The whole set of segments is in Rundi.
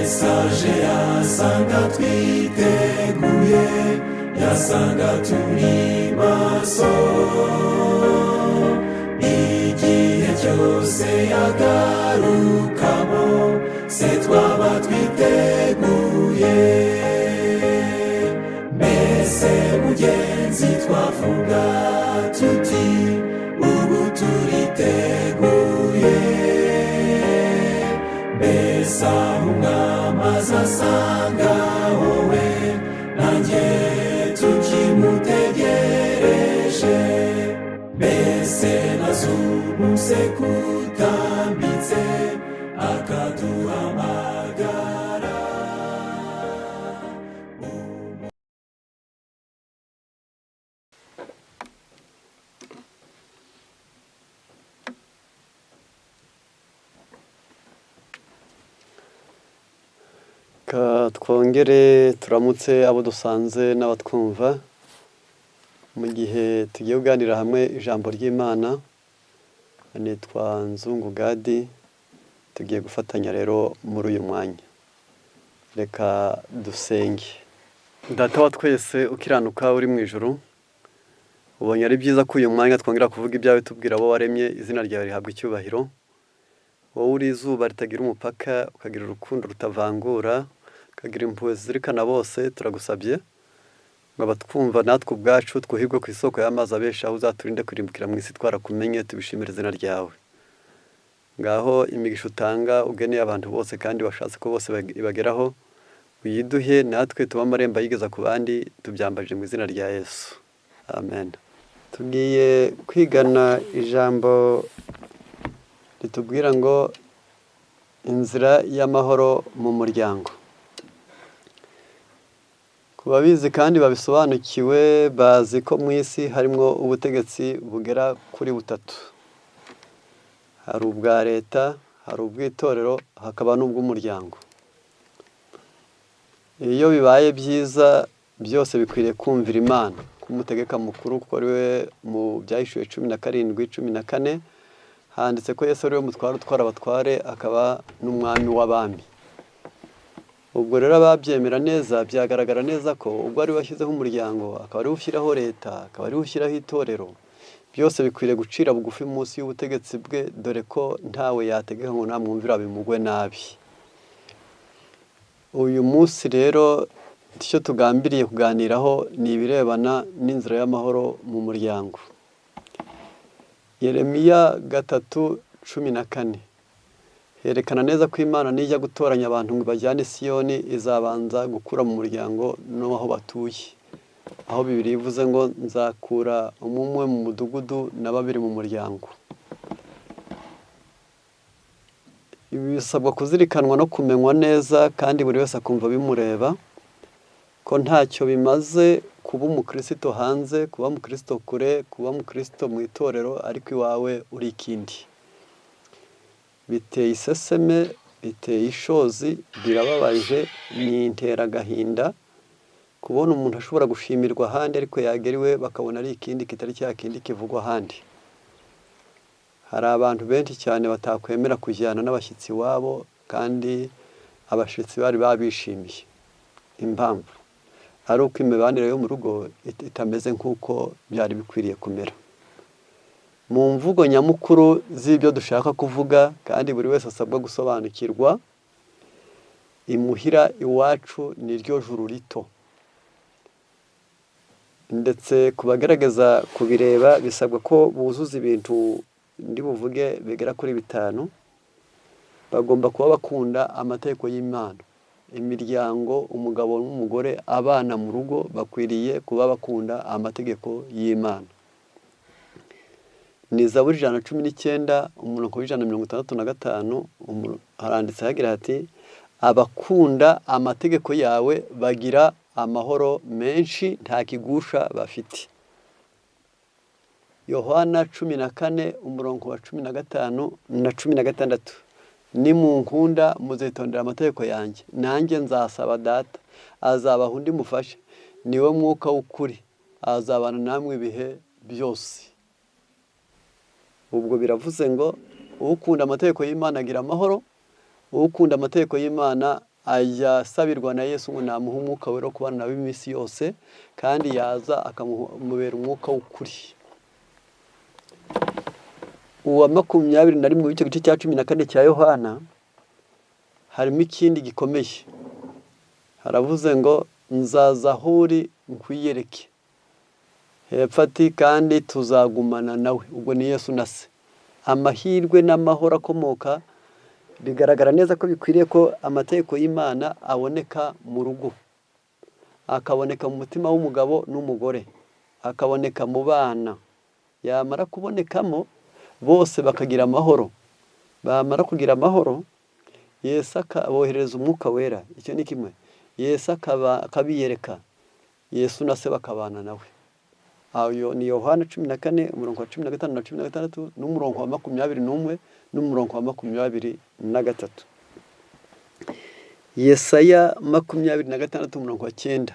Yesaje yasanga twiteguye, yasanga turi maso. Igihe cyose yagarukamo, se twaba twiteguye? Mbese mugenzi, twavuga tuti ubu turiteguye? Mbese aho umwami azasanga wowe nanjye tukimutegereje? Mbese nazumuse kutambitse akaduhamagara? Ka twongere turamutse abo dusanze n'abatwumva mu gihe tugiye kuganira hamwe ijambo ry'Imana. Nitwa Nzungu Gadi, tugiye gufatanya rero muri uyu mwanya. Reka dusenge. Data wa twese ukiranuka uri mu ijuru, ubonye ari byiza ko uyu mwanya twongera kuvuga ibyawe tubwira abo waremye. Izina ryawe rihabwa icyubahiro. Wowe uri izuba ritagira umupaka, ukagira urukundo rutavangura, ukagira impuhwe zizirikana bose, turagusabye ngo abatwumva natwe ubwacu twuhirwe ku isoko y'amazi abeshaho, uzaturinde kurimbukira mu isi twarakumenye. Tubishimire izina ryawe. Ngaho imigisha utanga ugeneye abantu bose kandi washatse ko bose ibageraho, uyiduhe natwe tube amarembo ayigeza ku bandi. Tubyambaje mu izina rya Yesu, amen. Tugiye kwigana ijambo ritubwira ngo inzira y'amahoro mu muryango. Ku babizi kandi babisobanukiwe, bazi ko mu isi harimo ubutegetsi bugera kuri butatu: hari ubwa leta, hari ubw'itorero, hakaba n'ubw'umuryango. Iyo bibaye byiza, byose bikwiriye kumvira Imana k'umutegeka mukuru, kuko ari we mu Byahishuwe 17:14 handitse ko Yesu ari we mutware utwara abatware, akaba n'umwami w'abami. Ubwo rero ababyemera neza, byagaragara neza ko ubwo ari we washyizeho umuryango, akaba ari we ushyiraho leta, akaba ari we ushyiraho itorero, byose bikwiriye gucira bugufi munsi y'ubutegetsi bwe, dore ko ntawe yategeka ngo namwumvira bimugwe nabi. Uyu munsi rero icyo tugambiriye kuganiraho ni ibirebana n'inzira y'amahoro mu muryango. Yeremiya 3:14 herekana neza ko Imana nijya gutoranya abantu ngo ibajyane Siyoni, izabanza gukura mu muryango n'aho batuye, aho Bibiri ivuze ngo nzakura umwe mu mudugudu na babiri mu muryango. Ibi bisabwa kuzirikanwa no kumenywa neza, kandi buri wese akumva bimureba ko ntacyo bimaze kuba umukristo hanze, kuba umukristo kure, kuba umukristo mu itorero, ariko iwawe uri ikindi. Biteye iseseme, biteye ishozi, birababaje, ni interagahinda kubona umuntu ashobora gushimirwa ahandi, ariko yagera iwe bakabona ari ikindi kitari cya kindi kivugwa ahandi. Hari abantu benshi cyane batakwemera kujyana n'abashyitsi iwabo kandi abashyitsi bari babishimiye. Impamvu ari uko imibanire yo mu rugo itameze nk'uko byari bikwiriye kumera. Mu mvugo nyamukuru z'ibyo dushaka kuvuga kandi buri wese asabwa gusobanukirwa, imuhira iwacu ni ryo juru rito. Ndetse ku bagerageza kubireba, bisabwa ko buzuza ibintu ndi buvuge bigera kuri bitanu. Bagomba kuba bakunda amategeko y'Imana. Imiryango, umugabo n'umugore, abana mu rugo bakwiriye kuba bakunda amategeko y'Imana. Ni Zaburi 119 umurongo w'165, haranditse hagira hati: abakunda amategeko yawe bagira amahoro menshi, nta kigusha bafite. Yohana 14 umurongo wa 15 na 16: nimunkunda muzitondera amategeko yanjye, nanjye nzasaba Data azabaha undi mufasha, niwe mwuka w'ukuri, azabana namwe ibihe byose. Ubwo biravuze ngo ukunda amategeko y'Imana agira amahoro, ukunda amategeko y'Imana Ajya asabirwa na Yesu ngo namuhe umwuka wera wo kubana nawe iminsi yose, kandi yaza akamubera umwuka w'ukuri. Uwa 21 w'icyo gice cya 14 cya Yohana harimo ikindi gikomeye. Haravuze ngo nzaza aho uri nkwiyereke. Hepfo ati kandi tuzagumana nawe. Ubwo ni Yesu na se. Amahirwe n'amahoro akomoka, bigaragara neza ko bikwiriye ko amategeko y'Imana aboneka mu rugo, akaboneka mu mutima w'umugabo n'umugore, akaboneka mu bana. Yamara kubonekamo bose bakagira amahoro. Bamara kugira amahoro, Yesu akaboherereza umwuka wera. Icyo ni kimwe. Yesu akabiyereka, Yesu na se bakabana nawe. Ayo ni Yohana 14 umurongo wa 15 na 16 n'umurongo wa 21 n'umurongo wa 23. Yesaya 26 umurongo wa 9.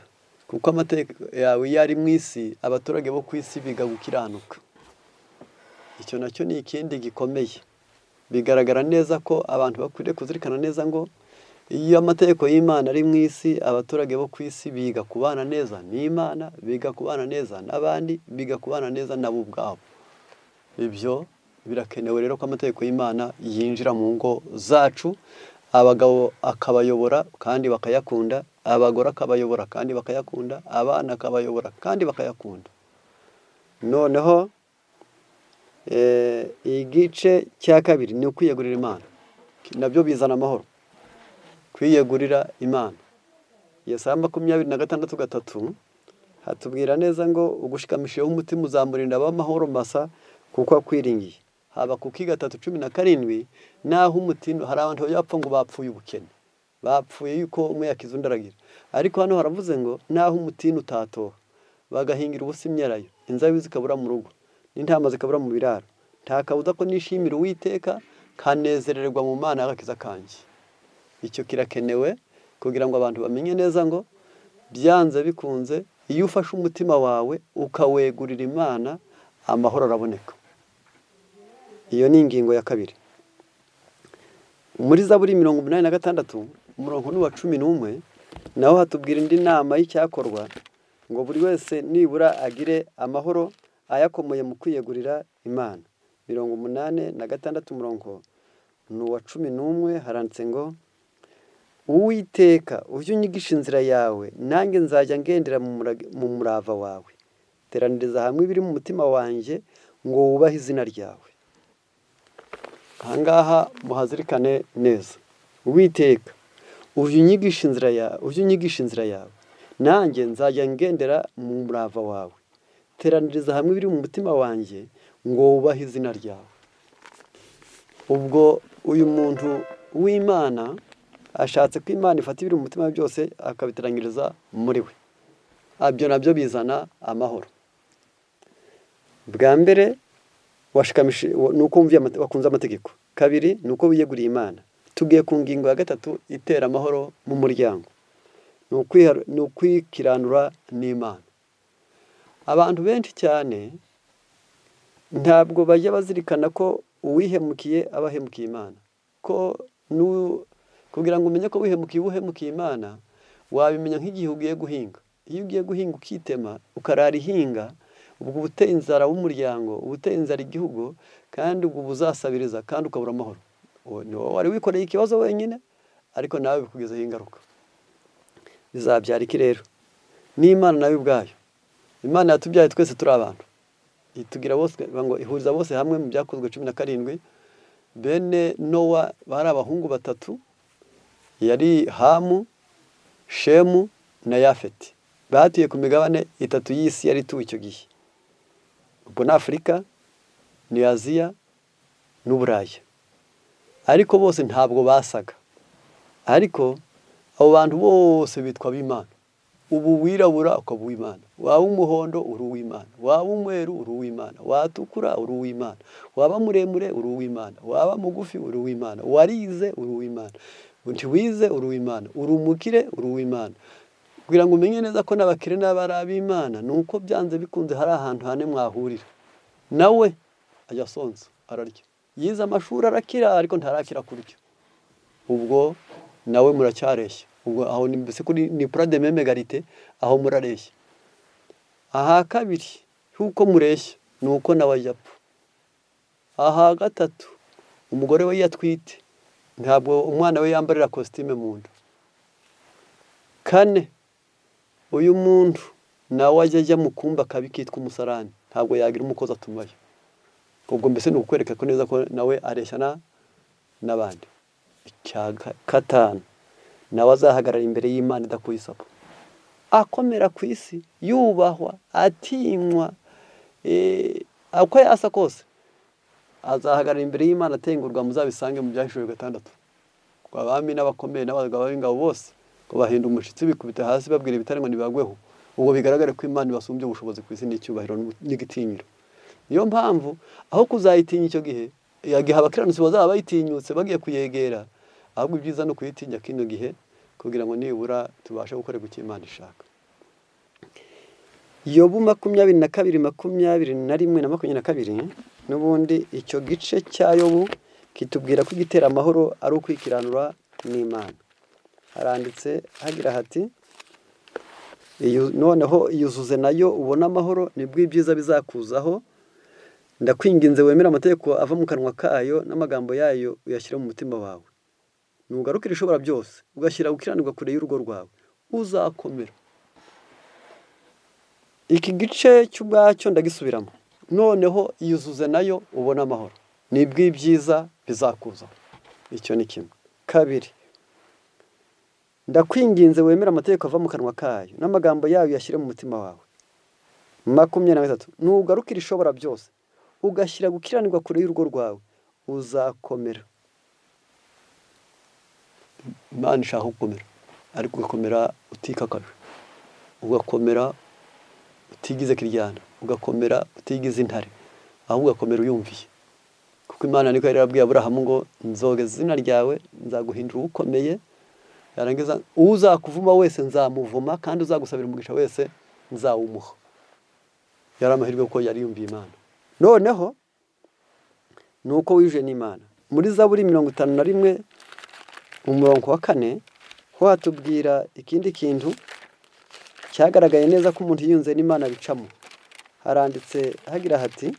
Kuko amategeko yawe iyo ari mu isi, abaturage bo ku isi biga gukiranuka. Icyo nacyo ni ikindi gikomeye. Bigaragara neza ko abantu bakwiriye kuzirikana neza ngo iyo amategeko y'Imana ari mu isi, abaturage bo ku isi biga kubana neza n'Imana, biga kubana neza n'abandi, biga kubana neza nabo ubwabo. Ibyo birakenewe rero ko amategeko y'Imana yinjira mu ngo zacu, abagabo akabayobora kandi bakayakunda, abagore akabayobora kandi bakayakunda, abana akabayobora kandi bakayakunda. Noneho igice cya kabiri ni ukwiyegurira Imana. Nabyo bizana amahoro. Kwiyegurira Imana. Yesaya 26:3 hatubwira neza ngo ugushikamishijeho umutima uzamurinda ab'amahoro masa kuko akwiringiye. Habakuki 3:17 naho umutindi, hari abantu bapfa ngo bapfuye ubukene, bapfuye yuko umwe yakiza undi aragira. Ariko hano haravuze ngo naho umutini utatoha, bagahingira ubusa imyelayo, inzabibu zikabura mu rugo n'intama zikabura mu biraro, nta kabuza ko nishimira Uwiteka kanezererwa mu Mana y'agakiza kanjye. Icyo kirakenewe kugira ngo abantu bamenye neza ngo byanze bikunze iyo ufashe umutima wawe ukawegurira Imana, amahoro araboneka. Iyo ni ingingo ya kabiri. Muri Zaburi 86 umurongo ni uwa 11, naho hatubwira indi nama y'icyakorwa ngo buri wese nibura agire amahoro ayakomoye mu kwiyegurira Imana. 86 umurongo ni uwa 11, haranditse ngo Uwiteka ujye unyigisha inzira yawe, nanjye nzajya ngendera mu murava wawe. Teraniriza hamwe ibiri mu mutima wanjye ngo wubahe izina ryawe. Ahangaha muhazirikane neza. Uwiteka ujye unyigisha inzira yawe, ujye unyigisha inzira yawe, nanjye nzajya ngendera mu murava wawe. Teraniriza hamwe ibiri mu mutima wanjye ngo wubahe izina ryawe. Ubwo uyu muntu w'Imana ashatse ko Imana ifata ibiri mu mutima byose akabiteranyiriza muri we. Ibyo nabyo bizana amahoro. Bwa mbere ni uko wakunze amategeko. Kabiri ni uko wiyeguriye Imana. Tugiye ku ngingo ya gatatu itera amahoro mu muryango. Ni ukwikiranura n'Imana. Abantu benshi cyane ntabwo bajya bazirikana ko uwihemukiye aba ahemukiye Imana. Ko kugira ngo umenye ko wihemukiye uhemukiye Imana, wabimenya nk'igihe ugiye guhinga. Iyo ugiye guhinga ukitema, ukarara ihinga, ubwo uba uteye inzara w'umuryango, uba uteye inzara igihugu, kandi ubwo uzasabiriza kandi ukabura amahoro. Ni wowe wari wikoreye ikibazo wenyine, ariko nawe bikugizeho ingaruka. Bizabyara iki rero? N'Imana nayo ubwayo. Imana yatubyaye twese turi abantu. Itugira bose ngo ihuriza bose hamwe mu Byakozwe 17. Bene Nowa bari abahungu batatu, yari Hamu, Shemu na Yafeti. Batuye ku migabane itatu y'isi yari ituwe icyo gihe. Ubwo ni Afurika, ni Aziya n'Uburayi. Ariko bose ntabwo basaga. Ariko abo bantu bose bitwa ab'Imana. Ubu wirabura ukaba uw'Imana, waba umuhondo uri uw'Imana, waba umweru uri uw'Imana, watukura uri uw'Imana, waba muremure uri uw'Imana, waba mugufi uri uw'Imana, warize uri uw'Imana, ntiwize uri uw'Imana, uri umukire uri uw'Imana. Kugira ngo umenye neza ko n'abakire n'abari ab'Imana, ni uko byanze bikunze hari ahantu hane mwahurira. Nawe ajya asonza ararya, yize amashuri arakira ariko ntarakira kurya. Ubwo Nawe muracyareshya. Ubwo aho ni mbese kuri ni pura de meme egalite, aho murareshya. Aha kabiri huko mureshya ni uko nawe ajya apfa. Aha gatatu, umugore we iyo atwite ntabwo umwana we yambarira kositime mu nda. Kane, uyu muntu nawe ajya ajya mu kumba kabi kitwa umusarani, ntabwo yagira umukozi atumayo. Ubwo mbese ni ukwereka ko neza ko nawe areshya n'abandi. Icya gatanu, nawe azahagarara imbere y'Imana idakuye isapo, akomera ku isi, yubahwa, atinywa, uko yasa kose azahagarara imbere y'Imana atengurwa. Muzabisange mu Byahishuwe 6, ngo abami n'abakomeye n'abagabo b'ingabo bose ngo bahinda umushitsi bikubita hasi babwira ibitare ngo nibagweho. Ubwo bigaragare ko Imana ibasumbye ubushobozi ku isi n'icyubahiro n'igitinyiro. Niyo mpamvu aho kuzayitinya icyo gihe, igihe abakiranutsi bazaba bayitinyutse bagiye kuyegera, ahubwo ibyiza no kuyitinya kino gihe kugira ngo nibura tubashe gukorerwa icyo Imana ishaka. Yobu 22, 21 na 22, n'ubundi icyo gice cya Yobu kitubwira ko igitera amahoro ari ukwikiranura n'Imana. Haranditse hagira hati: Noneho iyuzuze nayo ubone amahoro, nibwo ibyiza bizakuzaho. Ndakwinginze wemere amategeko ava mu kanwa kayo, n'amagambo yayo uyashyire mu mutima wawe. Nugarukira Ishobora byose, ugashyira gukiranirwa kure y'urugo rwawe, uzakomera. Iki gice cy'ubwacyo ndagisubiramo. Noneho iyuzuze nayo ubone amahoro, nibwo ibyiza bizakuzaho. Icyo ni kimwe. Kabiri, ndakwinginze wemere amategeko ava mu kanwa kayo, n'amagambo yayo uyashyire mu mutima wawe. 23, nugarukira Ishobora byose, ugashyira gukiranirwa kure y'urugo rwawe, uzakomera. Imana ishaka gukomera, ariko ugakomera utikakaje, ugakomera utigize kiryana, ugakomera utigize intare, ahubwo ugakomera uyumviye. Kuko Imana niko yari yarabwiye Aburahamu ngo nzogeza izina ryawe, nzaguhindura ukomeye, yarangiza uzakuvuma wese nzamuvuma, kandi uzagusabira umugisha wese nzawumuha. Yari amahirwe kuko yari yumviye Imana. Noneho nuko wije n'Imana. Muri Zaburi 51 umurongo wa 4 ho hatubwira ikindi kintu cyagaragaye neza ko umuntu yiyunze n'Imana bicamo. Haranditse hagira hati,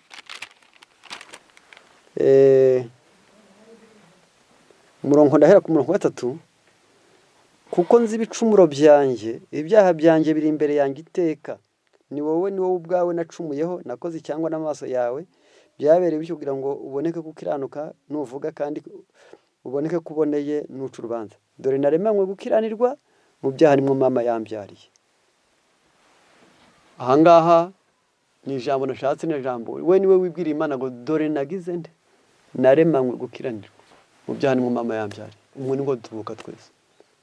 umurongo ndahera ku murongo wa 3, kuko nzi ibicumuro byanjye, ibyaha byanjye biri imbere yanjye iteka. Ni wowe, ni wowe ubwawe nacumuyeho, nakoze cyangwa n'amaso yawe, byabereye bityo kugira ngo uboneke gukiranuka nuvuga, kandi uboneke ko uboneye nuca urubanza. Dore naremanywe gukiranirwa, mu byaha nimwo mama yambyariye. Ahangaha ni ijambo nashatse, ni ijambo we niwe wibwira Imana ngo dore nagize nde, naremanywe gukiranirwa, mu byaha nimwo mama yambyariye. Umwe nibwo tuvuka twese.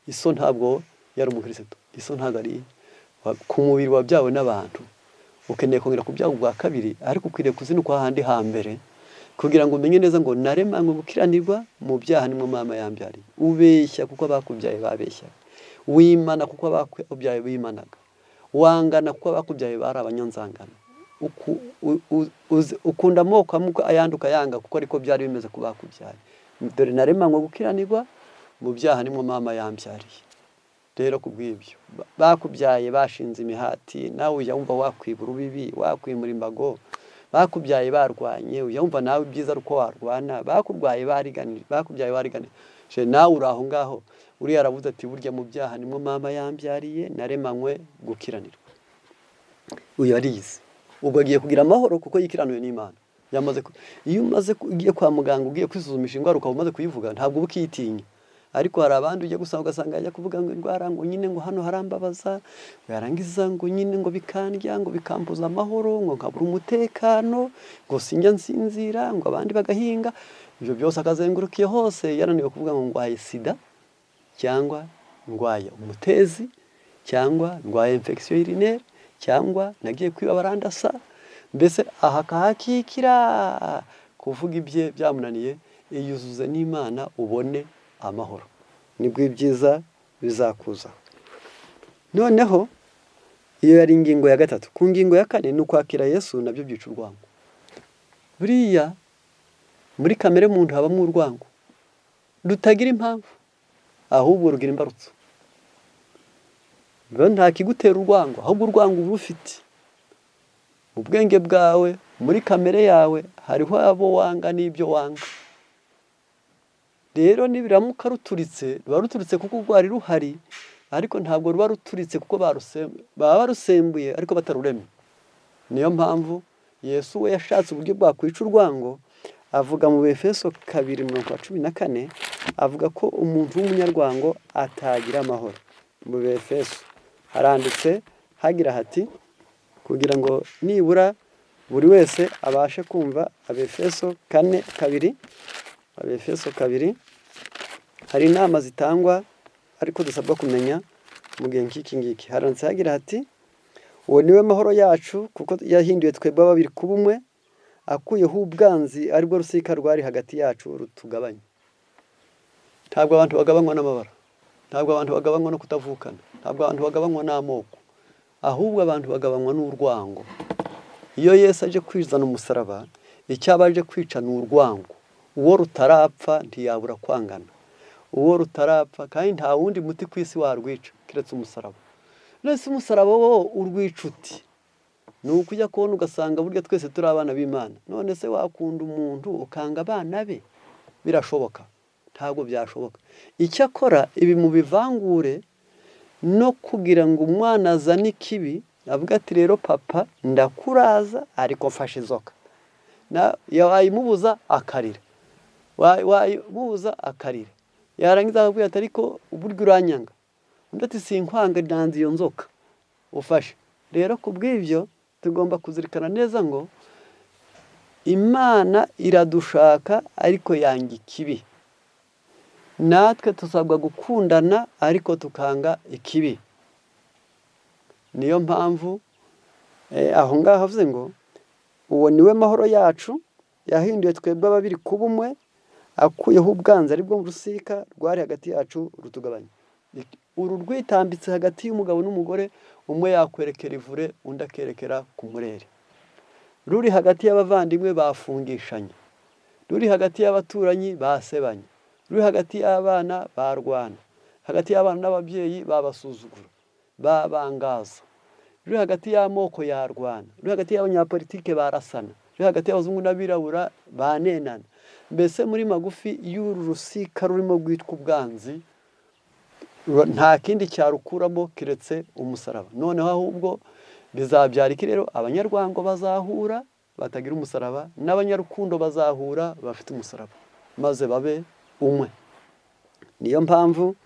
Iso ntabwo yari umukristo, iso ntabwo ari ku mubiri wabyawe n'abantu. Ukeneye kongera kubyagwa ubwa kabiri, ariko ukwiriye kuzinukwa hahandi hambere kugira ngo umenye neza ngo naremanywe gukiranirwa, mu byaha nimwo mama yambyariye. Ubeshya kuko abakubyaye babeshyaga, wimana kuko abakubyaye bimanaga, wangana kuko abakubyaye bari abanyanzangano, ukunda amoko amwe ayandi ukayanga kuko ariko byari bimeze ku bakubyaye. Dore naremanywe gukiranirwa, mu byaha nimwo mama yambyariye. Rero kubw'ibyo bakubyaye bashinze imihati, nawe ujya wumva wakwibura urubibi, wakwimura imbago. Bakubyaye barwanye, ujya wumva nawe ibyiza ari uko warwana. Bakurwaye bariganije, bakubyaye bariganije, nawe uri aho ngaho. Uriya aravuze ati burya mu byaha nimwo mama yambyariye, naremanywe gukiranirwa. Uyu arize, ubwo agiye kugira amahoro kuko yikiranuye n'Imana. Yamaze iyo umaze ugiye kwa muganga ugiye kwisuzumisha indwara ukaba umaze kuyivuga, ntabwo uba ukiyitinya. Ariko hari abandi ujya gusanga ugasanga ajya kuvuga ngo indwara ngo nyine ngo hano harambabaza, yarangiza ngo nyine ngo bikandya, ngo bikambuza amahoro, ngo nkabura umutekano, ngo sinjya nsinzira, ngo abandi bagahinga. Ibyo byose akazengurukiye hose yananiwe kuvuga ngo ndwaye sida, cyangwa ndwaye umutezi, cyangwa ndwaye infection urinaire, cyangwa nagiye kwiba barandasa. Mbese aha akahakikira kuvuga ibye byamunaniye. Iyuzuze n'Imana ubone amahoro, nibwo ibyiza bizakuza. Noneho iyo yari ingingo ya 3. Ku ngingo ya 4 ni ukwakira Yesu, nabyo byica urwango. Buriya muri kamere muntu habamo urwango rutagira impamvu. Ahubwo rugira imbarutso. Rero nta kigutera urwango, ahubwo urwango uba ufite mu bwenge bwawe, muri kamere yawe, hariho abo wanga n'ibyo wanga. Rero nibiramuka ruturitse, ruba ruturitse kuko rwari ruhari, ariko ntabwo ruba ruturitse kuko baba barusembuye ariko bataruremye. Niyo mpamvu Yesu we yashatse uburyo bwakwica urwango, avuga mu Befeso 2:14, avuga ko umuntu w'umunyarwango atagira amahoro. Mu Befeso haranditse hagira hati, kugira ngo nibura buri wese abashe kumva. Abefeso 4:2, Abefeso 2, hari inama zitangwa ariko dusabwa kumenya mu gihe nk'iki ngiki. Haranditse hagira hati: uwo niwe mahoro yacu, kuko yahinduye twebwe babiri kuba umwe, akuyeho ubwanzi aribwo rusika rwari hagati yacu rutugabanya. Ntabwo abantu bagabanywa n'amabara, ntabwo abantu bagabanywa no kutavukana, ntabwo abantu bagabanywa n'amoko, ahubwo abantu bagabanywa n'urwango. Iyo Yesu aje kwizana umusaraba, icyo aba aje kwica ni urwango. Uwo rutarapfa ntiyabura kwangana, uwo rutarapfa, kandi nta wundi muti ku isi warwica keretse umusaraba. None umusaraba wo urwica uti? Ni ukujya kubona ugasanga burya twese turi abana b'Imana. None se wakunda umuntu ukanga abana be? Birashoboka? Ntabwo byashoboka. Icyakora ibi mubivangure no kugira ngo umwana azane ikibi, avuga ati rero papa ndakuraza ariko mfashe inzoka. Wayimubuza akarira, wayimubuza akarira, yarangiza akakubwira ati ariko burya uranyanga. Undi ati sinkwanga, nanze iyo nzoka ufashe. Rero ku bw'ibyo tugomba kuzirikana neza ngo Imana iradushaka ariko yanga ikibi. Natwe tusabwa gukundana ariko tukanga ikibi. Niyo mpamvu aho ngaho havuze ngo uwo niwe mahoro yacu, yahinduye twebwe ababiri kuba umwe, akuyeho ubwanzi aribwo rusika rwari hagati yacu rutugabanya. Uru rwitambitse hagati y'umugabo n'umugore, umwe yakwerekera ivure, undi akerekera ku murere. Ruri hagati y'abavandimwe bafungishanye, ruri hagati y'abaturanyi basebanye, ruri hagati y'abana barwana, hagati y'abana n'ababyeyi babasuzugura, babangaza, ruri hagati y'amoko yarwana, ruri hagati y'abanyapolitike barasana, ruri hagati y'abazungu n'abirabura banenana. Mbese muri magufi y'uru rusika rurimo rwitwa ubwanzi, nta kindi cyarukuramo keretse umusaraba. Noneho ahubwo bizabyara iki rero? Abanyarwango bazahura batagira umusaraba, n'abanyarukundo bazahura bafite umusaraba, maze babe umwe. Niyo mpamvu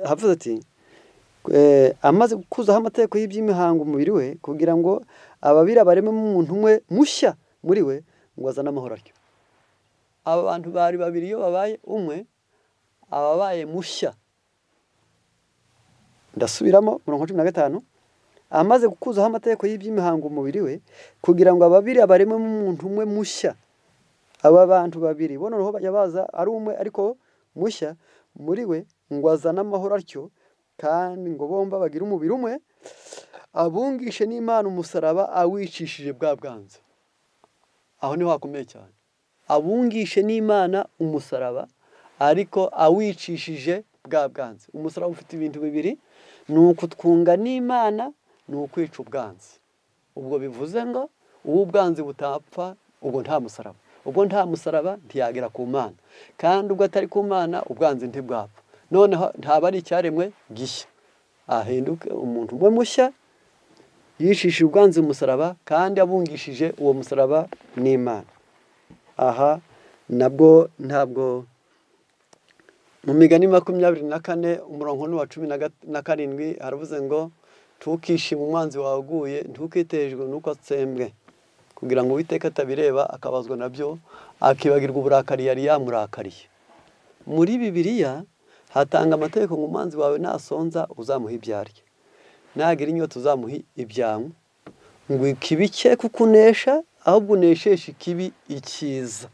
havuze ati amaze gukuzaho amategeko y'iby'imihango umubiri we, kugira ngo ababiri abarememo umuntu umwe mushya muri we, ngo azane amahoro atyo. Aba bantu bari babiri iyo babaye umwe, ababaye mushya. Ndasubiramo umurongo 15, amaze gukuzaho amategeko y'iby'imihango umubiri we, kugira ngo ababiri abarememo umuntu umwe mushya. Aba bantu babiri bo noneho bajya baza ari umwe ariko mushya muri we, ngo azane amahoro atyo, kandi ngo bombi bagire umubiri umwe, abungishe n'Imana umusaraba awicishije bwa bwanzi. Aho niho hakomeye cyane. Abungishe n'Imana umusaraba ariko awicishije bwa bwanzi. Umusaraba ufite ibintu bibiri, ni ukutwunga n'Imana, ni ukwica ubwanzi. Ubwo bivuze ngo uwo ubwanzi butapfa, ubwo nta musaraba. Ubwo nta musaraba ntiyagera ku Mana, kandi ubwo atari ku Mana ubwanzi ntibwapfa. Noneho ntaba ari icyaremwe gishya, ahinduke umuntu umwe mushya, yicishije ubwanzi umusaraba kandi abungishije uwo musaraba n'Imana. Aha nabwo ntabwo mu migani 24 umurongo ni uwa 17 haravuze ngo ntukishime umwanzi wawe aguye, ntukitejwe nuko atsembwe, kugira ngo Uwiteka atabireba akabazwa nabyo, akibagirwa uburakari yari yamurakariye. Muri Bibiliya hatanga amategeko ngo umwanzi wawe nasonza uzamuha ibyo arya, nagira inyota uzamuha ibyanywa, ngo ikibi cye kukunesha, ahubwo unesheshe ikibi icyiza.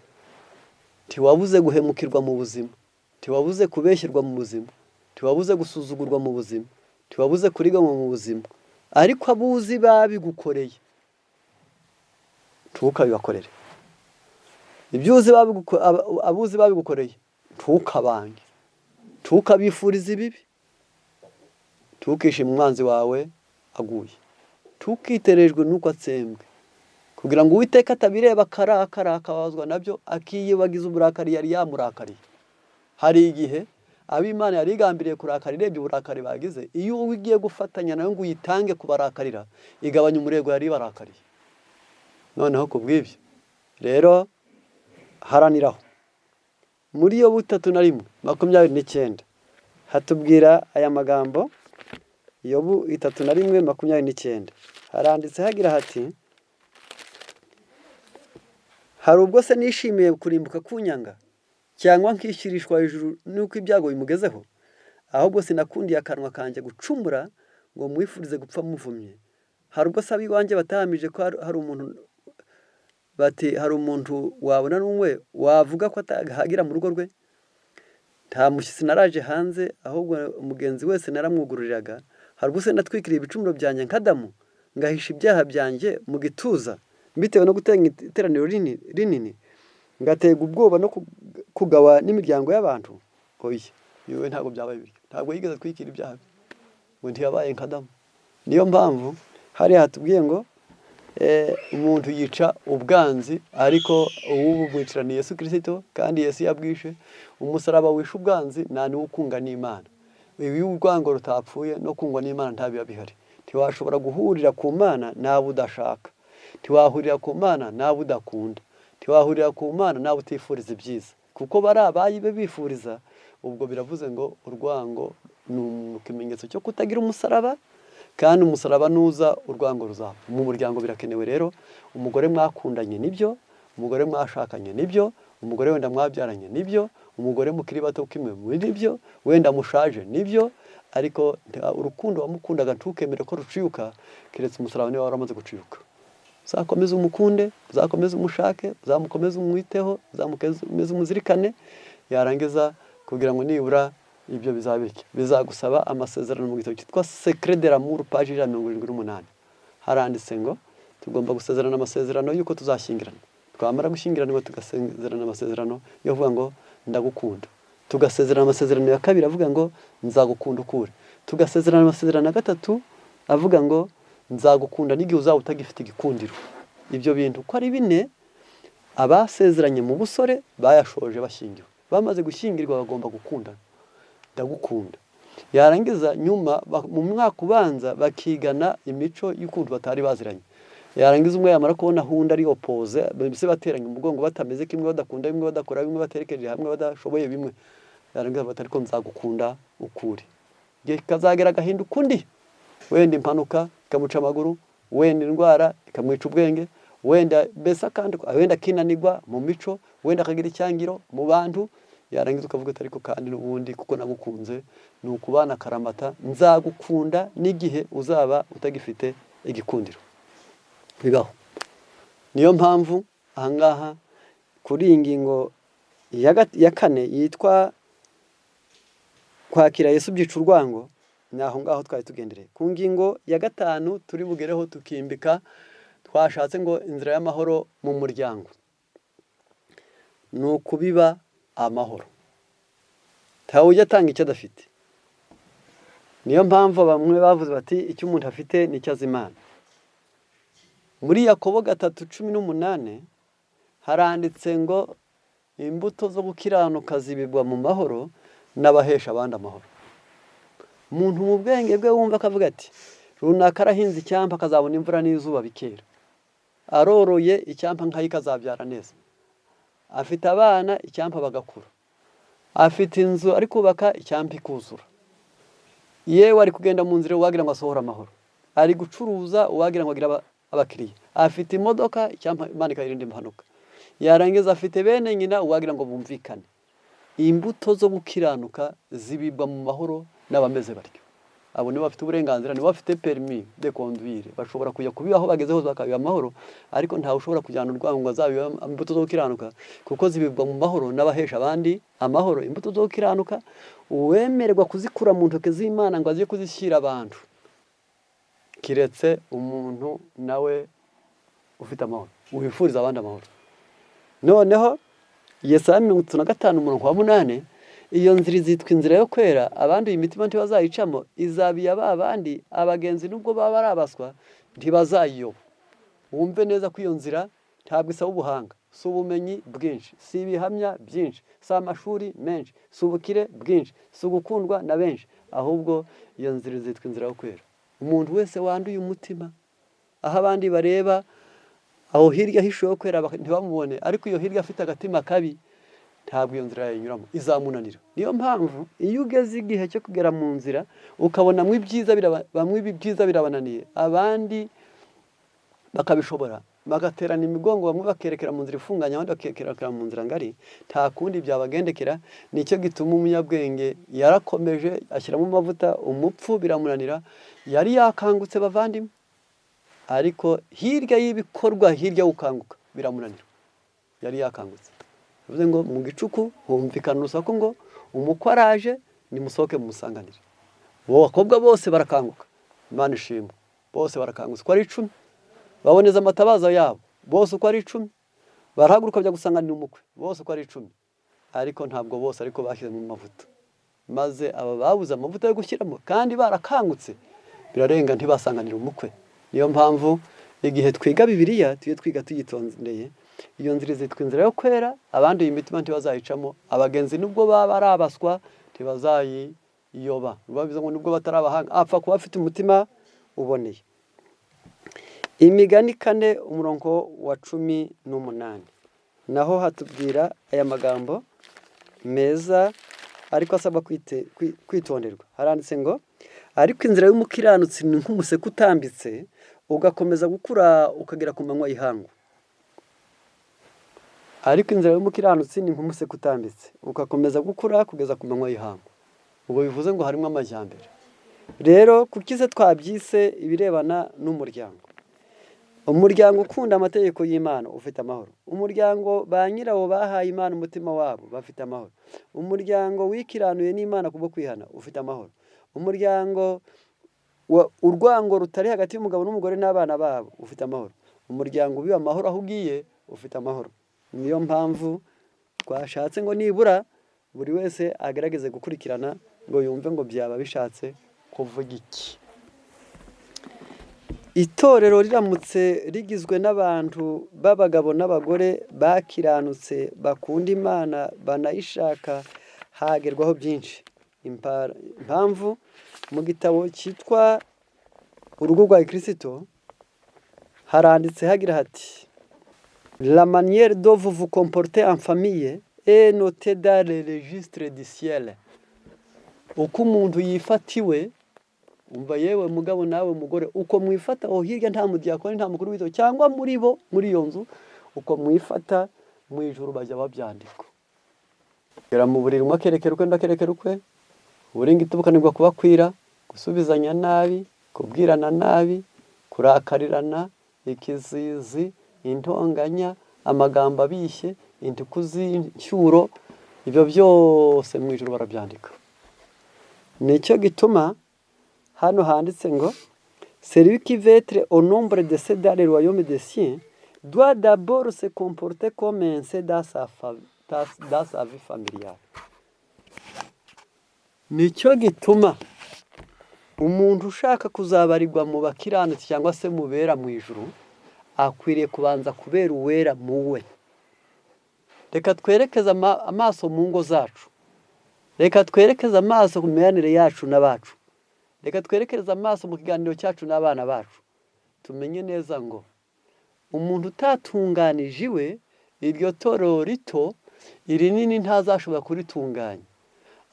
Ntiwabuze guhemukirwa mu buzima, ntiwabuze kubeshyerwa mu buzima, ntiwabuze gusuzugurwa mu buzima, ntiwabuze kuriganywa mu buzima, ariko abuzi babigukoreye ntukabibakorere. Ibyo uzi abuzi babigukoreye ntukabange. Ntukabifurize ibibi, ntukishime umwanzi wawe aguye, ntukiterejwe n'uko atsembwe, kugira ngo Uwiteka atabireba akarakara akababazwa nabyo, akiyibagiza uburakari yari yamurakariye. Hari igihe ab'Imana yari igambiriye kurakara irebye uburakari bagize, iyo ugiye gufatanya nayo ngo uyitange kubarakarira, igabanya umurego yari ibarakariye. Noneho ku bw'ibyo rero haraniraho. Muri Yobu 31:29 hatubwira aya magambo. Yobu 31:29 haranditse hagira hati: hari ubwo se nishimiye kurimbuka kunyanga, cyangwa nkishyirishwa hejuru n'uko ibyago bimugezeho? Ahubwo sinakundiye akanwa kanjye gucumura ngo mwifurize gupfa muvumye. Hari ubwo se ab'iwanjye batahamije ko hari umuntu bati hari umuntu wabona n'umwe wavuga ko atahagira mu rugo rwe? Nta mushyitsi naraje hanze, ahubwo umugenzi wese naramwugururiraga. Hari ubwo se natwikiriye ibicumuro byanjye nka Adamu, ngahisha ibyaha byanjye mu gituza, mbitewe no gutanga iteraniro rinini, ngaterwa ubwoba no kugawa n'imiryango y'abantu? Oya, yewe ntabwo byabaye bityo. Ntabwo yigeze atwikira ibyaha bye, ngo ntiyabaye nka Adamu. Niyo mpamvu hariya hatubwiye ngo umuntu yica ubwanzi, ariko ubu bwicira ni Yesu Kristo, kandi Yesu yabwishe. Umusaraba wishe ubwanzi nta niwo ukunga n'Imana. Iyo urwango rutapfuye no kungwa n'Imana ntabiba bihari. Ntiwashobora guhurira ku Mana n'abo udashaka, ntiwahurira ku Mana n'abo udakunda, ntiwahurira ku Mana n'abo utifuriza ibyiza, kuko bari abayi be bifuriza. Ubwo biravuze ngo urwango ni ikimenyetso cyo kutagira umusaraba, kandi umusaraba nuza urwango ruzapfa. Mu muryango birakenewe rero, umugore mwakundanye nibyo, umugore mwashakanye nibyo, umugore wenda mwabyaranye nibyo, umugore mukiri bato kimwe nibyo, wenda mushaje nibyo, ariko urukundo wamukundaga ntukemere ko ruciyuka, keretse umusaraba niba waramaze guciyuka. Uzakomeze umukunde, uzakomeze umushake, uzamukomeze umwiteho, uzamukomeze umuzirikane, yarangiza kugira ngo nibura ibyo bizabike. Bizagusaba amasezerano. Mu gitabo cyitwa Secret de l'amour, page 178, haranditse ngo tugomba gusezerana amasezerano y'uko tuzashyingirana. Twamara gushyingiranwa tugasezerana amasezerano yo kuvuga ngo ndagukunda. Tugasezerana amasezerano ya kabiri avuga ngo nzagukunda ukure. Tugasezerana amasezerano ya gatatu avuga ngo nzagukunda n'igihe uzaba utagifite igikundiro. Ibyo bintu uko ari bine, abasezeranye mu busore bayashoje bashyingiwe. Bamaze gushyingirwa bagomba gukundana. Ndagukunda. Yarangiza nyuma mu mwaka ubanza bakigana imico y'ukuntu batari baziranye. Yarangiza umwe yamara kubona aho undi ari opposé, mbese bateranye umugongo, batameze kimwe, badakunda bimwe, badakora bimwe, baterekeje hamwe, badashoboye bimwe. Yarangiza bati ariko nzagukunda ukuri. Igihe kazagera agahinduka undi, wenda impanuka ikamuca amaguru, wenda indwara ikamwica ubwenge, wenda mbese akandi, wenda akinanirwa mu mico, wenda akagira icyangiro mu bantu. Yarangiza ukavuga ati ariko kandi n'ubundi kuko nagukunze, ni ukubana akaramata, nzagukunda n'igihe uzaba utagifite igikundiro. Bibaho. Niyo mpamvu ahangaha kuri iyi ngingo ya kane yitwa kwakira Yesu byica urwango, ni aho ngaho twari tugendereye. Ku ngingo ya gatanu turi bugereho tukimbika, twashatse ngo inzira y'amahoro mu muryango ni ukubiba amahoro. Ntawe ujya atanga icyo adafite. Niyo mpamvu bamwe bavuze bati icyo umuntu afite nicyo azi Imana. Muri Yakobo 3:18 haranditse ngo imbuto zo gukiranuka zibibwa mu mahoro n'abahesha abandi amahoro. Umuntu mu bwenge bwe wumva akavuga ati runaka arahinze, icyampa akazabona imvura n'izuba bikera. Aroroye, icyampa nkayo ikazabyara neza. Afite abana, icyampa bagakura. Afite inzu ari kubaka, icyampa ikuzura. Yewe ari kugenda mu nzira, uwagira ngo asohore amahoro. Ari gucuruza, uwagira ngo agire abakiriya. Afite imodoka, icyampa Imana ikayirinda impanuka. Yarangiza afite bene nyina, uwagira ngo bumvikane. Imbuto zo gukiranuka zibibwa mu mahoro n'abameze batyo. Abo nibo bafite uburenganzira, nibo bafite permis de conduire, bashobora kujya kubiba aho bageze hose bakabiba amahoro. Ariko ntawe ushobora kujyana urwango ngo azabiba imbuto zo gukiranuka, kuko zibibwa mu mahoro n'abahesha abandi amahoro. Imbuto zo gukiranuka uwemererwa kuzikura mu ntoki z'Imana ngo aze kuzishyira abantu, kiretse umuntu nawe ufite amahoro, wifuriza abandi amahoro. Noneho Yesaya 35 umurongo wa 8 Iyo nzira izitwa inzira yo kwera, abanduye imitima ntibazayicamo, izaba iya ba bandi, abagenzi nubwo baba ari abaswa ntibazayiyoba. Wumve neza ko iyo nzira ntabwo isaba ubuhanga, si ubumenyi bwinshi, si ibihamya byinshi, si amashuri menshi, si ubukire bwinshi, si ugukundwa na benshi, ahubwo iyo nzira izitwa inzira yo kwera. Umuntu wese wanduye umutima, aho abandi bareba aho hirya hishuwe kwera ntibamubone, ariko iyo hirya afite agatima kabi, ntabwo iyo nzira yayinyuramo, izamunanira. Niyo mpamvu iyo ugeze igihe cyo kugera mu nzira ukabona ibyiza, bamwe ibi byiza birabananiye, abandi bakabishobora, bagaterana imigongo, bamwe bakerekera mu nzira ifunganye, abandi bakerekera mu nzira ngari, nta kundi byabagendekera. Nicyo gituma umunyabwenge yarakomeje ashyiramo amavuta, umupfu biramunanira, yari yakangutse bavandimwe, ariko hirya y'ibikorwa, hirya gukanguka biramunanira, yari yakangutse. Bivuze ngo mu gicuku humvikana urusaku ngo umukwe araje, nimusohoke mumusanganire. Abo bakobwa bose barakanguka, Imana ishimwe, bose barakangutse uko ari 10, baboneza amatabaza yabo bose uko ari 10, barahaguruka bajya gusanganira umukwe bose uko ari 10, ariko ntabwo bose ariko bashyizemo amavuta. Maze aba babuze amavuta yo gushyiramo kandi barakangutse, birarenga ntibasanganira umukwe. Niyo mpamvu igihe twiga Bibiliya tujye twiga tuyitondeye. Iyo nzira izitwa inzira yo kwera, abanduye imitima ntibazayicamo, abagenzi nubwo baba ari abaswa ntibazayiyoba. Bivuze ngo nubwo batari abahanga, apfa kuba afite umutima uboneye. Imigani 4 umurongo wa 18 naho hatubwira aya magambo meza ariko asabwa kwitonderwa. Haranditse ngo ariko inzira y'umukiranutsi ni nk'umuseke utambitse, ugakomeza gukura ukagera ku manywa y'ihangu. Ariko inzira y'umukiranutsi ni nk'umuseke utambitse, ugakomeza gukura kugeza ku manywa y'ihangu. Ubwo bivuze ngo harimo amajyambere. Rero kuki se twabyise ibirebana n'umuryango? Umuryango ukunda amategeko y'Imana ufite amahoro. Umuryango ba nyirawo bahaye Imana umutima wabo bafite amahoro. Umuryango wikiranuye n'Imana kubwo kwihana ufite amahoro. Umuryango urwango rutari hagati y'umugabo n'umugore n'abana babo ufite amahoro. Umuryango ubiba amahoro aho ugiye ufite amahoro. Niyo mpamvu twashatse ngo nibura buri wese agerageze gukurikirana ngo yumve ngo byaba bishatse kuvuga iki. Itorero riramutse rigizwe n'abantu b'abagabo n'abagore bakiranutse, bakunda Imana, banayishaka, hagerwaho byinshi. Impamvu mu gitabo cyitwa Urugo rwa Kirisito haranditse hagira hati: La manière dont vous vous comportez en famille est notée dans le registre du ciel. Uko umuntu yifatiwe, umva yewe mugabo nawe mugore, uko mwifata aho hirya nta mudiyakoni, nta mukuru w'itorero cyangwa muri bo muri iyo nzu, uko mwifata mu ijuru bajya babyandika. Gera mu buriri umwe akerekera ukwe, undi akerekera ukwe, uburingiti bukananirwa kubakwira, gusubizanya nabi, kubwirana nabi, kurakarirana, ikizizi, intonganya, amagambo abishye, intuku z'inshyuro, ibyo byose mu ijuru barabyandika. Nicyo gituma hano handitse ngo celui qui veut être au nombre de ceux dans le royaume des cieux doit d'abord se comporter comme un saint dans sa vie familiale. Nicyo gituma umuntu ushaka kuzabarirwa mu bakiranutsi cyangwa se mu bera mu ijuru akwiriye kubanza kubera uwera mu we. Reka twerekeze amaso mu ngo zacu, reka twerekeze amaso ku mibanire yacu n'abacu, reka twerekeze amaso mu kiganiro cyacu n'abana bacu, tumenye neza ngo umuntu utatunganije iwe, iryo torero rito, irinini ntazashobora kuritunganya.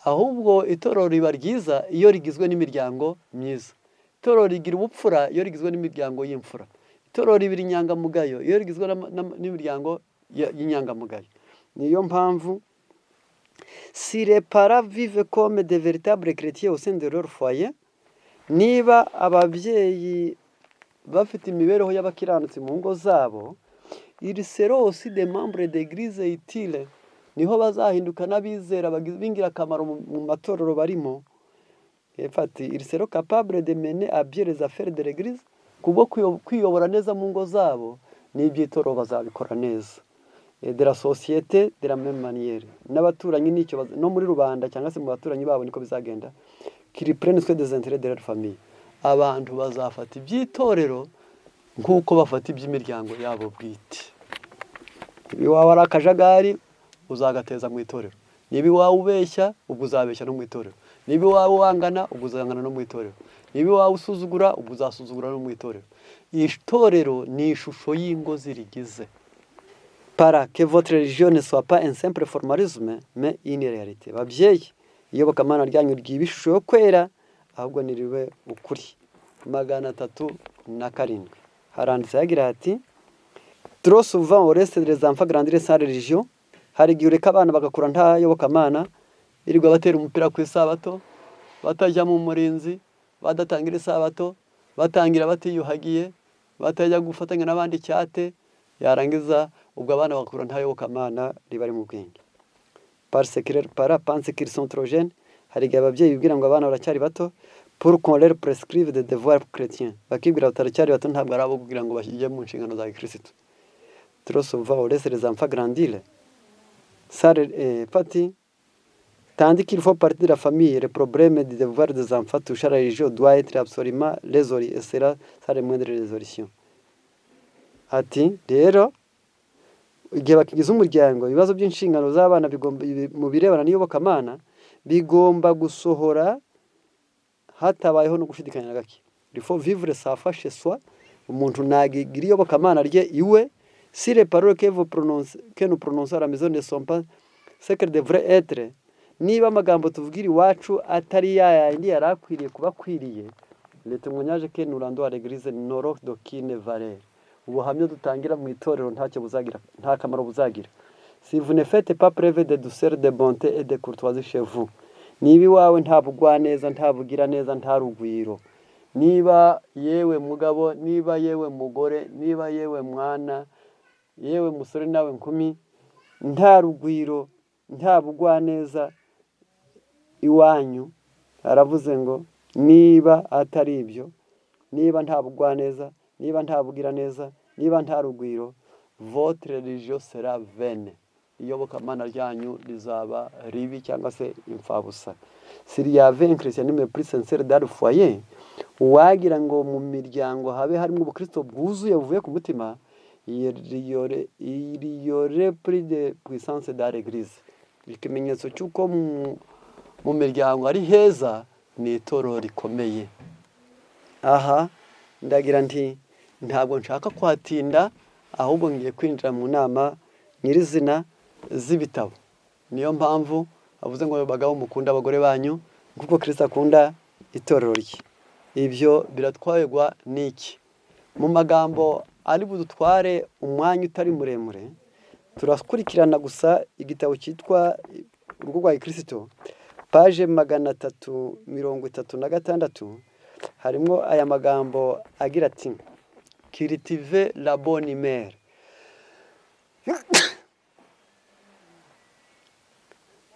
Ahubwo itorero riba ryiza iyo rigizwe n'imiryango myiza. Itorero rigira ubupfura iyo rigizwe n'imiryango y'imfura. Itorero ribira inyangamugayo iyo rigizwe n'imiryango y'inyangamugayo. Niyo mpamvu si les parents vivent comme de véritables chrétiens au sein de leur foyer, niba ababyeyi bafite imibereho y'abakiranutsi mu ngo zabo, ils seront aussi des membres d'église utiles, niho bazahinduka n'abizera b'ingirakamaro mu matorero barimo. Ati ils seront capables de mener à bien les affaires de l'église, kubwo kwiyobora neza mu ngo zabo, n'iby'itorero bazabikora neza. Et de la société de la même manière, n'abaturanyi nicyo no muri rubanda cyangwa se mu baturanyi babo niko bizagenda. Qu'ils prennent soin des intérêts de leur famille, abantu bazafata iby'itorero nk'uko bafata iby'imiryango yabo bwite. Niba iwawe ari akajagari, uzagateza mu itorero. Niba iwawe ubeshya, ubwo uzabeshya no mu itorero. Niba iwawe wangana, ubwo uzangana no mu itorero. Niba iwawe usuzugura, ubwo uzasuzugura no mu itorero. Itorero ni ishusho y'ingo zirigize. Parents, que votre religion ne soit pas un simple formalisme, mais une réalité. Babyeyi, iyobokamana ryanyu ryiba ishusho yo kwera, ahubwo niribe ukuri. 307 haranditse hagira hati: "Trop souvent, on laisse les enfants grandir sans religion." Hari igihe ureka abana bagakura nta yobokamana, birirwa batera umupira ku isabato, batajya mu murinzi, badatangira isabato, batangira batiyuhagiye, batajya gufatanya n'abandi icyate. Yarangiza ubwo abana bakura nta yobokamana riba ari mu bwenge. Parce que leurs parents pensent qu'ils sont trop jeunes, hari igihe ababyeyi bibwira ngo abana baracyari bato, pour qu'on leur prescrive des devoirs chrétiens, bakibwira bataracyari bato, ntabwo ari abo kugira ngo bajye mu nshingano za gikirisitu. Trop souvent, on laisse les enfants grandir sans pati, tandis qu'il faut partir de la famille. Le problème du devoir des enfants touchant la religion doit être absolument résolu, et sera sans la moindre résolution. Ati rero igihe bakigize umuryango, ibibazo by'inshingano z'abana bigomba mu birebana n'iyobokamana bigomba gusohora hatabayeho no gushidikanya na gake. Il faut vivre sa foi chez soi. Umuntu nagira iyobokamana rye iwe. Si les paroles que vous prononcez, que nous prononçons à la maison, ne sont pas ce qu'elles devraient être, niba amagambo tuvugira iwacu atari ya yandi yari akwiriye kuba akwiriye, le témoignage que nous rendons à l'église n'aura d'aucune valeur, ubuhamya dutangira mu itorero ntacyo buzagira, nta kamaro buzagira. Si vous ne faites pas preuve de douceur, de bonté et de courtoisie chez vous, niba iwawe nta bugwaneza, nta bugiraneza, nta rugwiro, niba yewe mugabo, niba yewe mugore, niba yewe mwana, yewe musore nawe nkumi, nta rugwiro, nta bugwaneza iwanyu, aravuze ngo niba atari ibyo, niba nta bugwaneza, niba nta bugiraneza, niba nta rugwiro, votre religion sera vaine, iyobokamana ryanyu rizaba ribi cyangwa se imfabusa. S'il y avait un christianisme plus sincère dans le foyer, uwagira ngo mu miryango habe harimo ubukristo bwuzuye buvuye ku mutima, il y aurait plus de puissance dans l'église. Ikimenyetso cy'uko mu miryango ari heza ni itorero rikomeye. Aha ndagira nti ntabwo nshaka kuhatinda, ahubwo ngiye kwinjira mu nama nyirizina z'ibitabo. Niyo mpamvu avuze ngo: "Bagabo, mukunda abagore banyu nk'uko Kirisito akunda itorero rye." Ibyo biratwarwa n'iki? Mu magambo ari budutware umwanya utari muremure, turakurikirana gusa igitabo cyitwa Urugo rwa Kirisito, page 336, harimo aya magambo agira ati: "Cultiver la bonne humeur.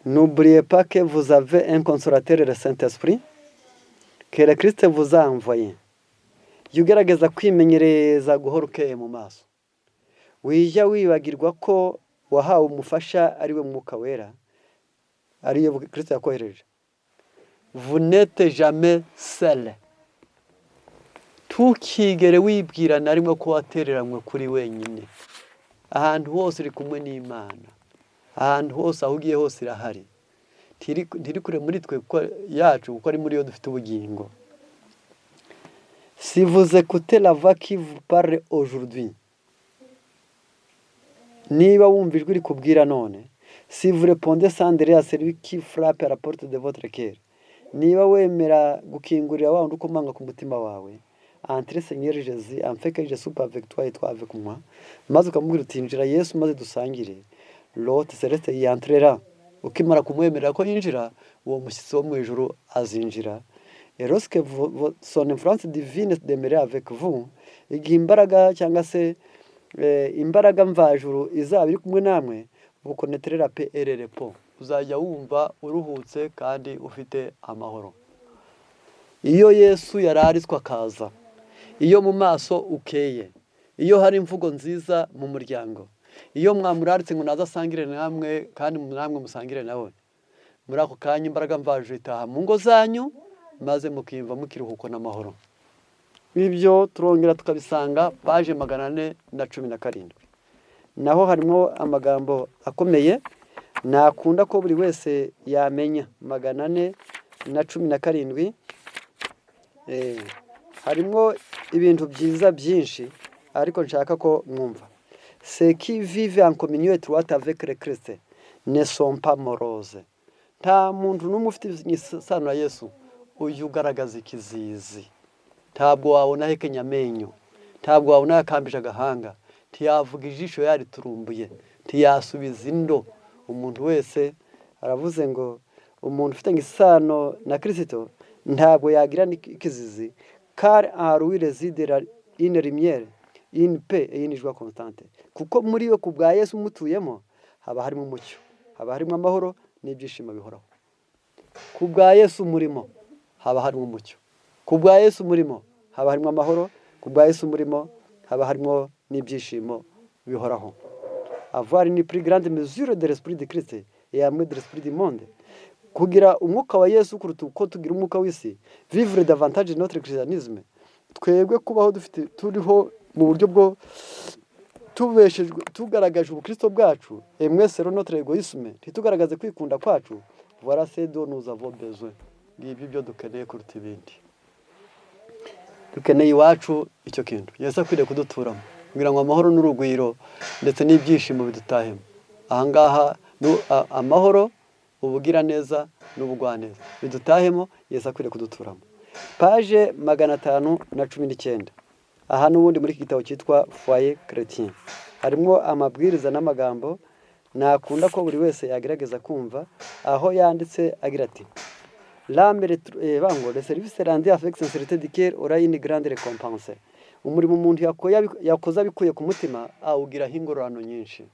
N'oubliez pas que vous avez un consolateur, le Saint-Esprit, que le Christ vous a envoyé." Jya ugerageza kwimenyereza guhora ukeye mu maso. Wijya wibagirwa ko wahawe umufasha, ari we Mwuka Wera, ariyo Kristo yakohereje. Vous n'êtes jamais seul. Ntukigere wibwira na rimwe ko watereranywe kuri wenyine. Ahantu hose uri kumwe n'Imana, ahantu hose, aho ugiye hose irahari. Ntiri kure muri twe kuko yacu, kuko ari muri yo dufite ubugingo. Si vous écoutez la voix qui vous parle aujourd'hui, niba wumva ijwi rikubwira none, si vous répondez sans délai à celui qui frappe à la porte de votre cœur, niba wemera gukingurira wa wundi ukomanga ku mutima wawe, "Entrez, Seigneur Jésus, afin que je soupe avec toi et toi avec moi", maze ukamubwira uti: "Injira Yesu, maze dusangire", l'hôte céleste y entrera. Ukimara kumwemerera ko yinjira, uwo mushyitsi wo mu ijuru azinjira. Et lorsque son influence divine demeure avec vous, igihe imbaraga cyangwa se imbaraga mvajuru izaba iri kumwe namwe, vous connaîtrez la paix et le repos, uzajya wumva uruhutse kandi ufite amahoro. Iyo Yesu yararitswe akaza, iyo mu maso ukeye, iyo hari imvugo nziza mu muryango. Iyo mwamuraritse ngo naze asangire namwe kandi namwe musangire nawe, muri ako kanya imbaraga mvajuru itaha mu ngo zanyu, maze mukiyumva mukiruhuko n'amahoro. Ibyo turongera tukabisanga paje 417. Naho harimo amagambo akomeye nakunda ko buri wese yamenya. 417, harimo ibintu byiza byinshi, ariko nshaka ko mwumva. Ceux qui vivent en communion étroite avec le Christ ne sont pas moroses. Nta muntu n'umwe ufite isano na Yesu ujya ugaragaza ikizizi. Ntabwo wabona ahekenya amenyo, ntabwo wabona yakambije agahanga, ntiyavuga ijisho yariturumbuye, ntiyasubiza indo. Umuntu wese aravuze ngo umuntu ufite isano na Kirisito ntabwo yagira ikizizi, car en lui réside une lumière, une paix et une joie constante. Kuko muri we, ku bwa Yesu umutuyemo, haba harimo umucyo, haba harimo amahoro n'ibyishimo bihoraho. Ku bwa Yesu umurimo haba harimo umucyo, ku bwa Yesu umurimo haba harimo amahoro, ku bwa Yesu umurimo haba harimo n'ibyishimo bihoraho. Avoir une plus grande mesure de l'esprit de Christ et moins de l'esprit du monde, kugira umwuka wa Yesu kuruta uko tugira umwuka w'isi. Vivre davantage notre christianisme, twebwe kubaho dufite, turiho mu buryo bwo tubeshejwe, tugaragaje ubukristo bwacu, et moins selon notre égoïsme, ntitugaragaze kwikunda kwacu. Voilà ce dont nous avons besoin. Ngibyo ibyo dukeneye kuruta ibindi. Dukeneye iwacu icyo kintu Yesu akwiriye kuduturamo, kugira ngo amahoro n'urugwiro ndetse n'ibyishimo bidutahemo. Ahangaha amahoro, ubugiraneza n'ubugwaneza bidutahemo. Yesu akwiriye kuduturamo. Page 519, aha n'ubundi muri iki gitabo cyitwa Foyer Chrétien, harimo amabwiriza n'amagambo nakunda ko buri wese yagerageza kumva, aho yanditse agira ati: "L'âme bango le service rendu avec sincérité du cœur aura une grande récompense." Umurimo umuntu yakoze abikuye ku mutima awugiraho ingororano nyinshi.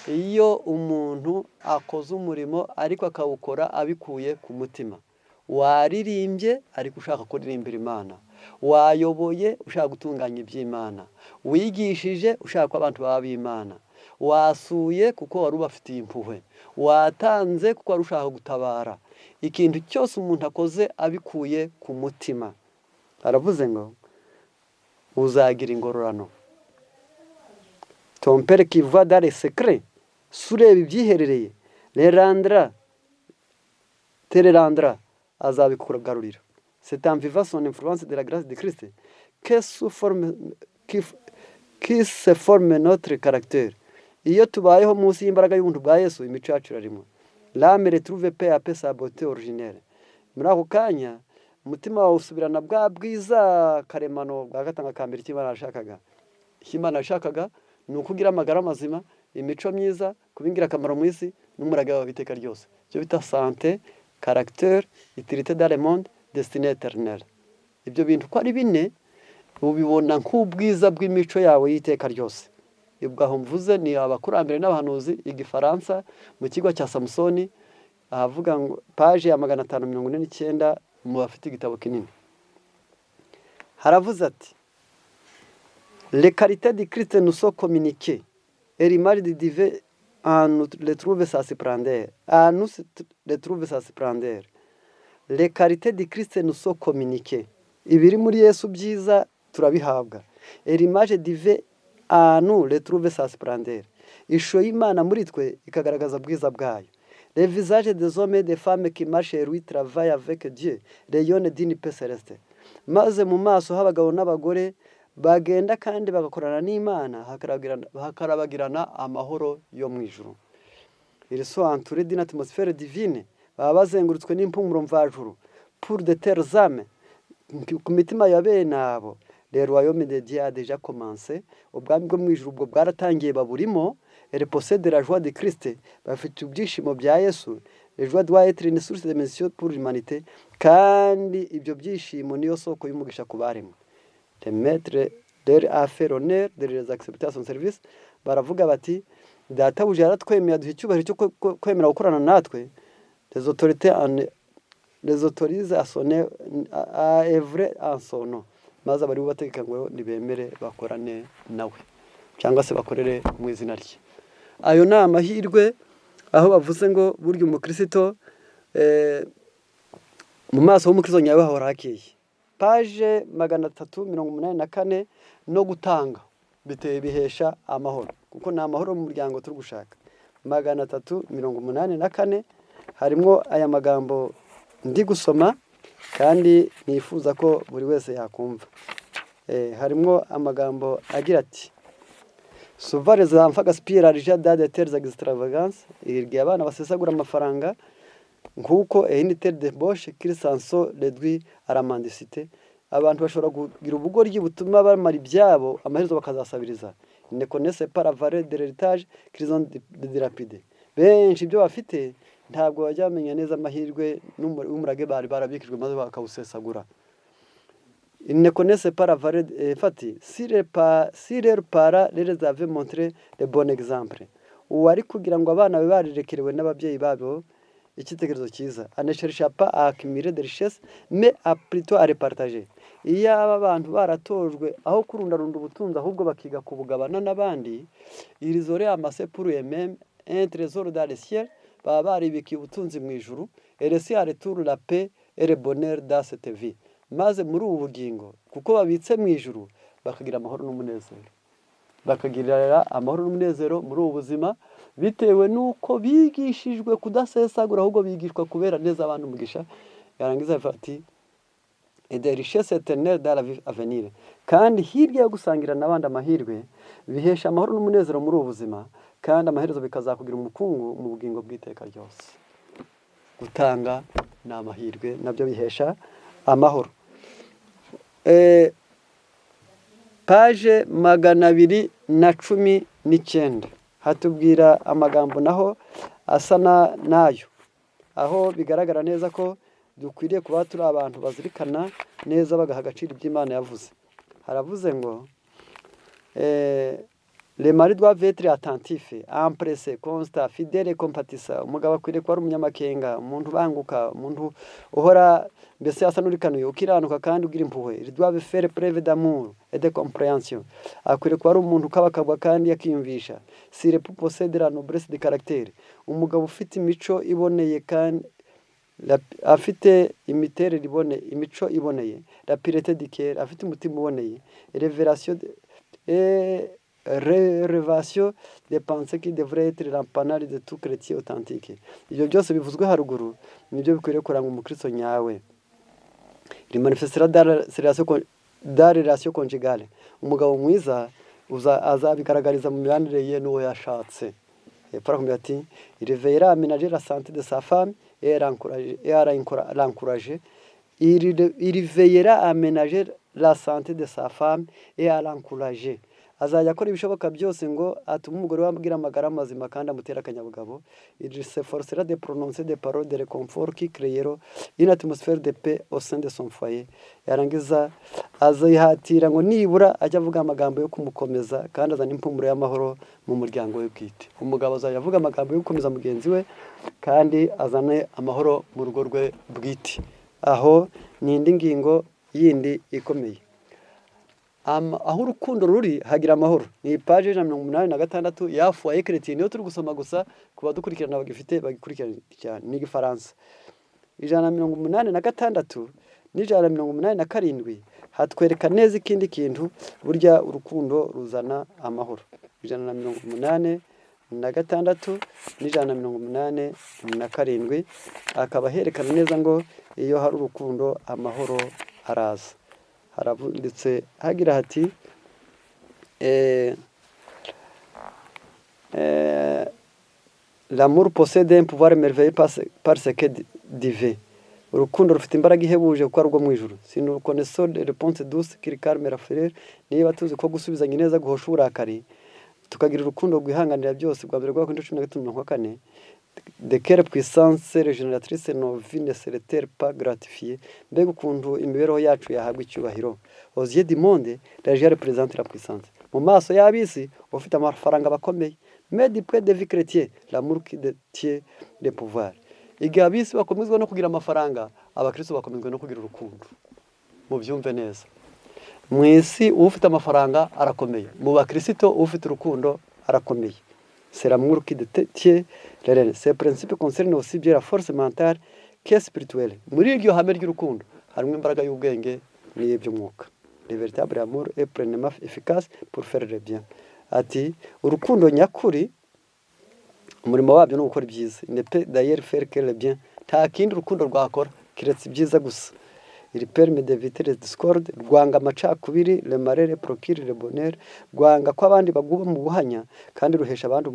Iyo umuntu akoze umurimo ariko akawukora abikuye ku mutima, waririmbye ariko ushaka kuririmbira Imana, wayoboye ushaka gutunganya iby'Imana, wigishije ushaka ko abantu baba b'Imana, wasuye kuko wari ubafitiye impuhwe, watanze kuko wari ushaka gutabara, ikintu cyose umuntu akoze abikuye ku mutima, aravuze ngo uzagira ingororano. Ton père qui voit dans les secrets, sureba ibyiherereye, le rendra, te le rendra, azabikugarurira. C'est en vivant sous l'influence de la grâce de Christ que se forme qui se forme notre caractère. Iyo tubayeho munsi y'imbaraga y'ubuntu bwa Yesu, imico yacu iraremwa. L'âme retrouve peu à peu sa beauté originelle. Muri ako kanya umutima wawe usubirana bwa bwiza karemano bwa gatanga ka mbere. Icyo Imana yashakaga, icyo Imana yashakaga ni uko ugira amagara mazima, imico myiza, kuba ingirakamaro mu isi n'umurage wawe iteka ryose, icyo bita santé, caractère, utilité dans le monde, destinée éternelle. Ibyo bintu uko ari bine ubibona nk'ubwiza bw'imico yawe y'iteka ryose. Ubwo aho mvuze ni abakurambere n'abahanuzi, igifaransa, mu kigo cya Samusoni, ahavuga ngo page ya 549 mu bafite igitabo kinini, haravuze ati: "Les qualités du Christ nous sont communiquées et l'image du divin en nous retrouve sa splendeur, en nous retrouve sa splendeur." Les qualités du Christ nous sont communiquées, ibiri muri Yesu byiza turabihabwa. Et l'image divine en nous retrouve sa splendeur, ishusho y'Imana muri twe ikagaragaza ubwiza bwayo. Les visages des hommes et des femmes qui marchent et lui travaillent avec Dieu rayonnent d'une paix céleste. Maze mu maso h'abagabo n'abagore bagenda kandi bagakorana n'Imana hakarabagirana amahoro yo mu ijuru. Ils sont entourés d'une atmosphère divine, baba bazengurutswe n'impumuro mvajuru. Pour de telles âmes, ku mitima ya bene abo, le royaume de Dieu a déjà commencé, ubwami bwo mu ijuru ubwo bwaratangiye, baburimo. Elles possèdent la joie de Christ, bafite ibyishimo bya Yesu. La joie doit être une source de mission pour l'humanité, kandi ibyo byishimo niyo soko y'umugisha ku baremwe. Le maître leur a fait l'honneur de les accepter à son service. Baravuga bati databuja yaratwemeye, aduha icyubahiro cyo kwemera gukorana natwe. Les autorités en les autorise à sonner, à œuvrer en son nom. Maze abari bubategeka ngo nibemere bakorane nawe. Cyangwa se bakorere mu izina rye. Ayo ni amahirwe, aho bavuze ngo burya umukristo, mu maso h'umukristo nyawe hahora hakeye. Page 384, no gutanga biteye bihesha amahoro, kuko ni amahoro mu muryango turi gushaka. 384 harimo aya magambo ndi gusoma kandi nifuza ko buri wese yakumva. Harimo amagambo agira ati: "Souvent les enfants gaspillent l'argent dans de telles extravagances", igihe abana basesagura amafaranga nk'uko, "et une telle débauche qu'ils s'en sont réduits à la mendicité", abantu bashobora kugira ubugoryi butuma bamara ibyabo, amaherezo bakazasabiriza. "Ne connaissent pas la valeur de l'héritage qu'ils ont dilapidé", benshi ibyo bafite ntabwo bajya bamenya neza amahirwe y'umurage bari barabikijwe, maze bakawusesagura. Ils ne connaissent pas la valeur. Fati si leurs parents leur avaient montré le bon exemple, uwari kugira ngo abana babe barerekerewe n'ababyeyi babo icyitegererezo cyiza, en ne cherchant pas à accumuler des richesses, mais à plutôt à les partager, iyo aba bantu baratojwe aho kurundarunda ubutunzi ahubwo bakiga kubugabana n'abandi, ils auraient amassé pour eux-mêmes un trésor dans le ciel, baba baribikiye ubutunzi mu ijuru, et reçu en retour la paix et le bonheur dans cette vie, maze muri ubu bugingo, kuko babitse mu ijuru, bakagira amahoro n'umunezero, bakagirira amahoro n'umunezero muri ubu buzima, bitewe n'uko bigishijwe kudasesagura, ahubwo bigishwa kubera neza abandi umugisha. Yarangiza ati: "Et des richesses éternelles dans la vie à venir." Kandi hirya yo gusangira n'abandi amahirwe, bihesha amahoro n'umunezero muri ubu buzima, kandi amaherezo bikazakugira umukungu mu bugingo bw'iteka ryose. Gutanga ni amahirwe, nabyo bihesha amahoro. Page 219 hatubwira amagambo naho asa n'ayo, aho bigaragara neza ko dukwiriye kuba turi abantu bazirikana neza, bagaha agaciro ibyo Imana yavuze. Haravuze ngo: "Les maris doivent être attentifs, empressés, constants, fidèles et compatissants." Umugabo akwiriye kuba ari umunyamakenga, umuntu ubanguka, umuntu uhora mbese asa n'urikanuye, ukiranuka kandi ugira impuhwe. "Ils doivent faire preuve d'amour et de compréhension." Akwiriye kuba ari umuntu ukabakabwa kandi akiyumvisha. "Si l'époux possède la noblesse de caractère", umugabo ufite imico iboneye kandi afite imiterere iboneye, imico iboneye, "la pureté du cœur", afite umutima uboneye, révélation et révélation des pensées qui devrait être l'apanage de tout chrétien authentique. Ibyo byose bivuzwe haruguru nibyo bikwiriye kuranga umukristo nyawe. "Il manifestera dans relation conjugale." Umugabo mwiza azabigaragariza mu mibanire ye n'uwo yashatse. Hepfo arakomeza ati: "Il veillera à ménager la santé de sa femme et à l'encourager." Il veillera à ménager la santé de sa femme et à l'encourager. Azajya akora ibishoboka byose ngo atume umugore we agira amagara mazima kandi amutere akanyabugabo. "Il s'efforcera de prononcer des paroles de réconfort qui créeront une atmosphère de paix au sein de son foyer. Yarangiza azihatira ngo nibura ajye avuga amagambo yo kumukomeza kandi azana impumuro y'amahoro mu muryango we bwite. Umugabo azajya avuga amagambo yo gukomeza mugenzi we kandi azane amahoro mu rugo rwe bwite. Aho ni indi ngingo yindi ikomeye. Aho urukundo ruri hagira amahoro, ni paje 186 ya Foyer chrétien, niyo turi gusoma gusa. Ku badukurikirana bagifite bagikurikirana cyane, ni igifaransa. 186 n'187 hatwereka neza ikindi kintu: burya urukundo ruzana amahoro. 186 n'187 akaba herekana neza ngo iyo hari urukundo amahoro araza. Haravunditse hagira hati: "L'amour possède un pouvoir merveilleux parce que divin." Urukundo rufite imbaraga ihebuje kuko ari urwo mu ijuru. "Si nous connaissons les réponses douces qui calment la fureur", niba tuzi ko gusubizanya neza guhosha uburakari, tukagira urukundo rwihanganira byose, bwa mbere rwa Korinto 13:44, "de quelle puissance régénératrice nos vies ne seraient-elles pas gratifiées?" Mbega ukuntu imibereho yacu yahabwa icyubahiro! "Aux yeux du monde, l'argent représente la puissance." Mu maso y'ab'isi ufite amafaranga bakomeye. "Mais du point de vue chrétien, l'amour qui détient le pouvoir." Igihe ab'isi bakomezwa no kugira amafaranga, abakristo bakomezwa no kugira urukundo. Mubyumve neza. Mu isi ufite amafaranga arakomeye, mu bakirisito ufite urukundo arakomeye. C'est l'amour qui détient les rênes. Ce principe concerne aussi bien la force mentale que spirituelle. Muri iryo hame ry'urukundo harimo imbaraga y'ubwenge n'iby'umwuka. Le véritable amour est pleinement efficace pour faire le bien. Ati urukundo nyakuri umurimo wabyo ni ugukora ibyiza. Il ne peut d'ailleurs faire que le bien. Nta kindi urukundo rwakora keretse ibyiza gusa. Il permet d'éviter les discordes, rwanga amacakubiri, le malheur procure le bonheur, rwanga ko abandi baguba mu buhanya kandi ruhesha abandi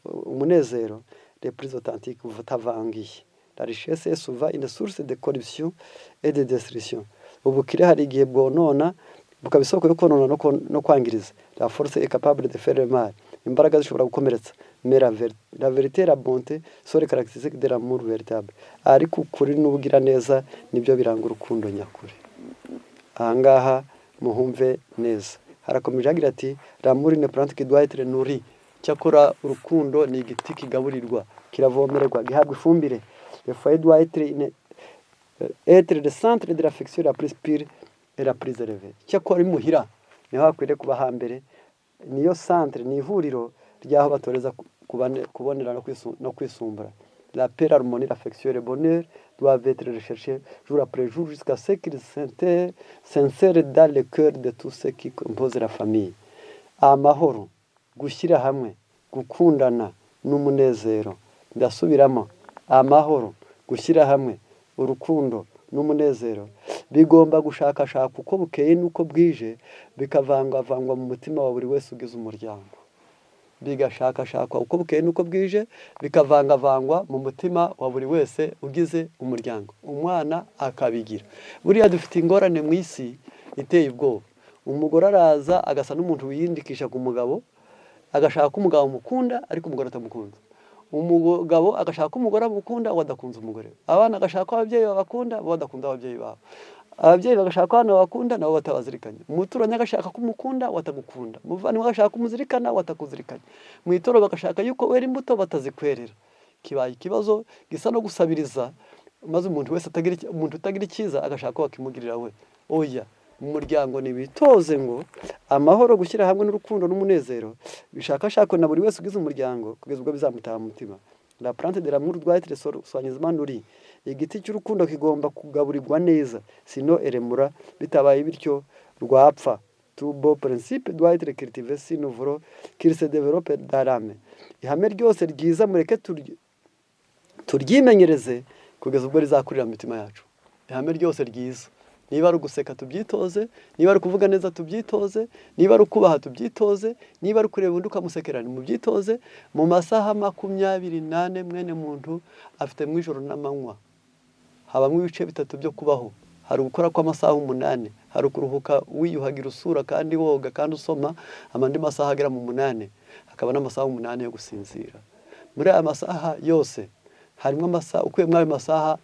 umunezero, le plus authentique utavangiye. La richesse est souvent une source de corruption et de destruction. Ubukire hari igihe bwonona, bukaba isoko yo konona no kwangiriza. La force est capable de faire le mal. Imbaraga zishobora gukomeretsa. Mais la vérité et la bonté sont les caractéristiques de l'amour véritable. Ariko ukuri n'ubugiraneza nibyo biranga urukundo nyakuri. Ahangaha muhumve neza. Harakomeje agira ati l'amour est une plante qui doit être nourrie. Cyakora urukundo ni igiti kigaburirwa, kiravomererwa, gihabwa ifumbire. Le foyer doit être le centre de l'affection la plus pure et la plus élevée. Cyakora imuhira niho hakwiriye kuba hambere, niyo centre, ni ihuriro ry'aho batoreza kubonera no kwisumbura. La paix, l'harmonie, l'affection et le bonheur doivent être recherchés jour après jour jusqu'à ce qu'ils s'insèrent dans le cœur de tous ceux qui composent la famille. Amahoro, gushyira hamwe, gukundana n'umunezero. Ndasubiramo, amahoro, gushyira hamwe, urukundo n'umunezero bigomba gushakashaka uko bukeye n'uko bwije, bikavangavangwa mu mutima wa buri wese ugize umuryango. Bigashakashakwa uko bukeye n'uko bwije, bikavangavangwa mu mutima wa buri wese ugize umuryango, umwana akabigira. Buriya dufite ingorane mu isi iteye ubwoba. Umugore araza agasa n'umuntu wiyindikisha ku mugabo, agashaka ko umugabo amukunda ariko umugore atamukunda. Umugabo agashaka ko umugore amukunda, we adakunze umugore. Abana agashaka ko ababyeyi babakunda, bo badakunda ababyeyi babo. Ababyeyi bagashaka ko abana babakunda, nabo batabazirikanye. Umuturanyi agashaka ko umukunda, we atagukunda. Umuvandimwe agashaka ko umuzirikana, we atakuzirikanye. Mu itorero bagashaka yuko wera imbuto, batazikwerera. Kibaye ikibazo gisa no gusabiriza, maze umuntu wese atagira, umuntu utagira icyiza agashaka ko bakimugirira we. Oya, mu muryango ntibitoze ngo amahoro, gushyira hamwe n'urukundo n'umunezero bishakashakwe na buri wese ugize umuryango kugeza ubwo bizamutaha mu mutima. La plante de l'amour doit être soigneusement nourrie. Igiti cy'urukundo kigomba kugaburirwa neza, sinon elle mourra. Bitabaye bityo rwapfa. Tout bon principe doit être cultivé si nous voulons qu'il se développe dans l'âme. Ihame ryose ryiza mureke turyimenyereze kugeza ubwo rizakurira mu mitima yacu. Ihame ryose ryiza, niba ari uguseka tubyitoze, niba ari ukuvuga neza tubyitoze, niba ari ukubaha tubyitoze, niba ari ukureba undi ukamusekera mubyitoze. Mu masaha 24 mwene muntu afite mu ijoro n'amanywa, habamo ibice bitatu byo kubaho. Hari ugukora kw'amasaha 8, hari ukuruhuka wiyuhagira usura kandi woga kandi usoma andi masaha agera mu 8, hakaba n'amasaha 8 yo gusinzira. Muri aya masaha yose harimo amasaha, ukuye muri ayo masaha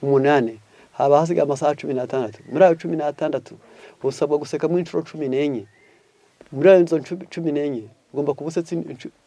8 haba hasigaye amasaha 16. Muri ayo 16 usabwa gusekamo inshuro 14. Muri ayo 14 ugomba kuba usetse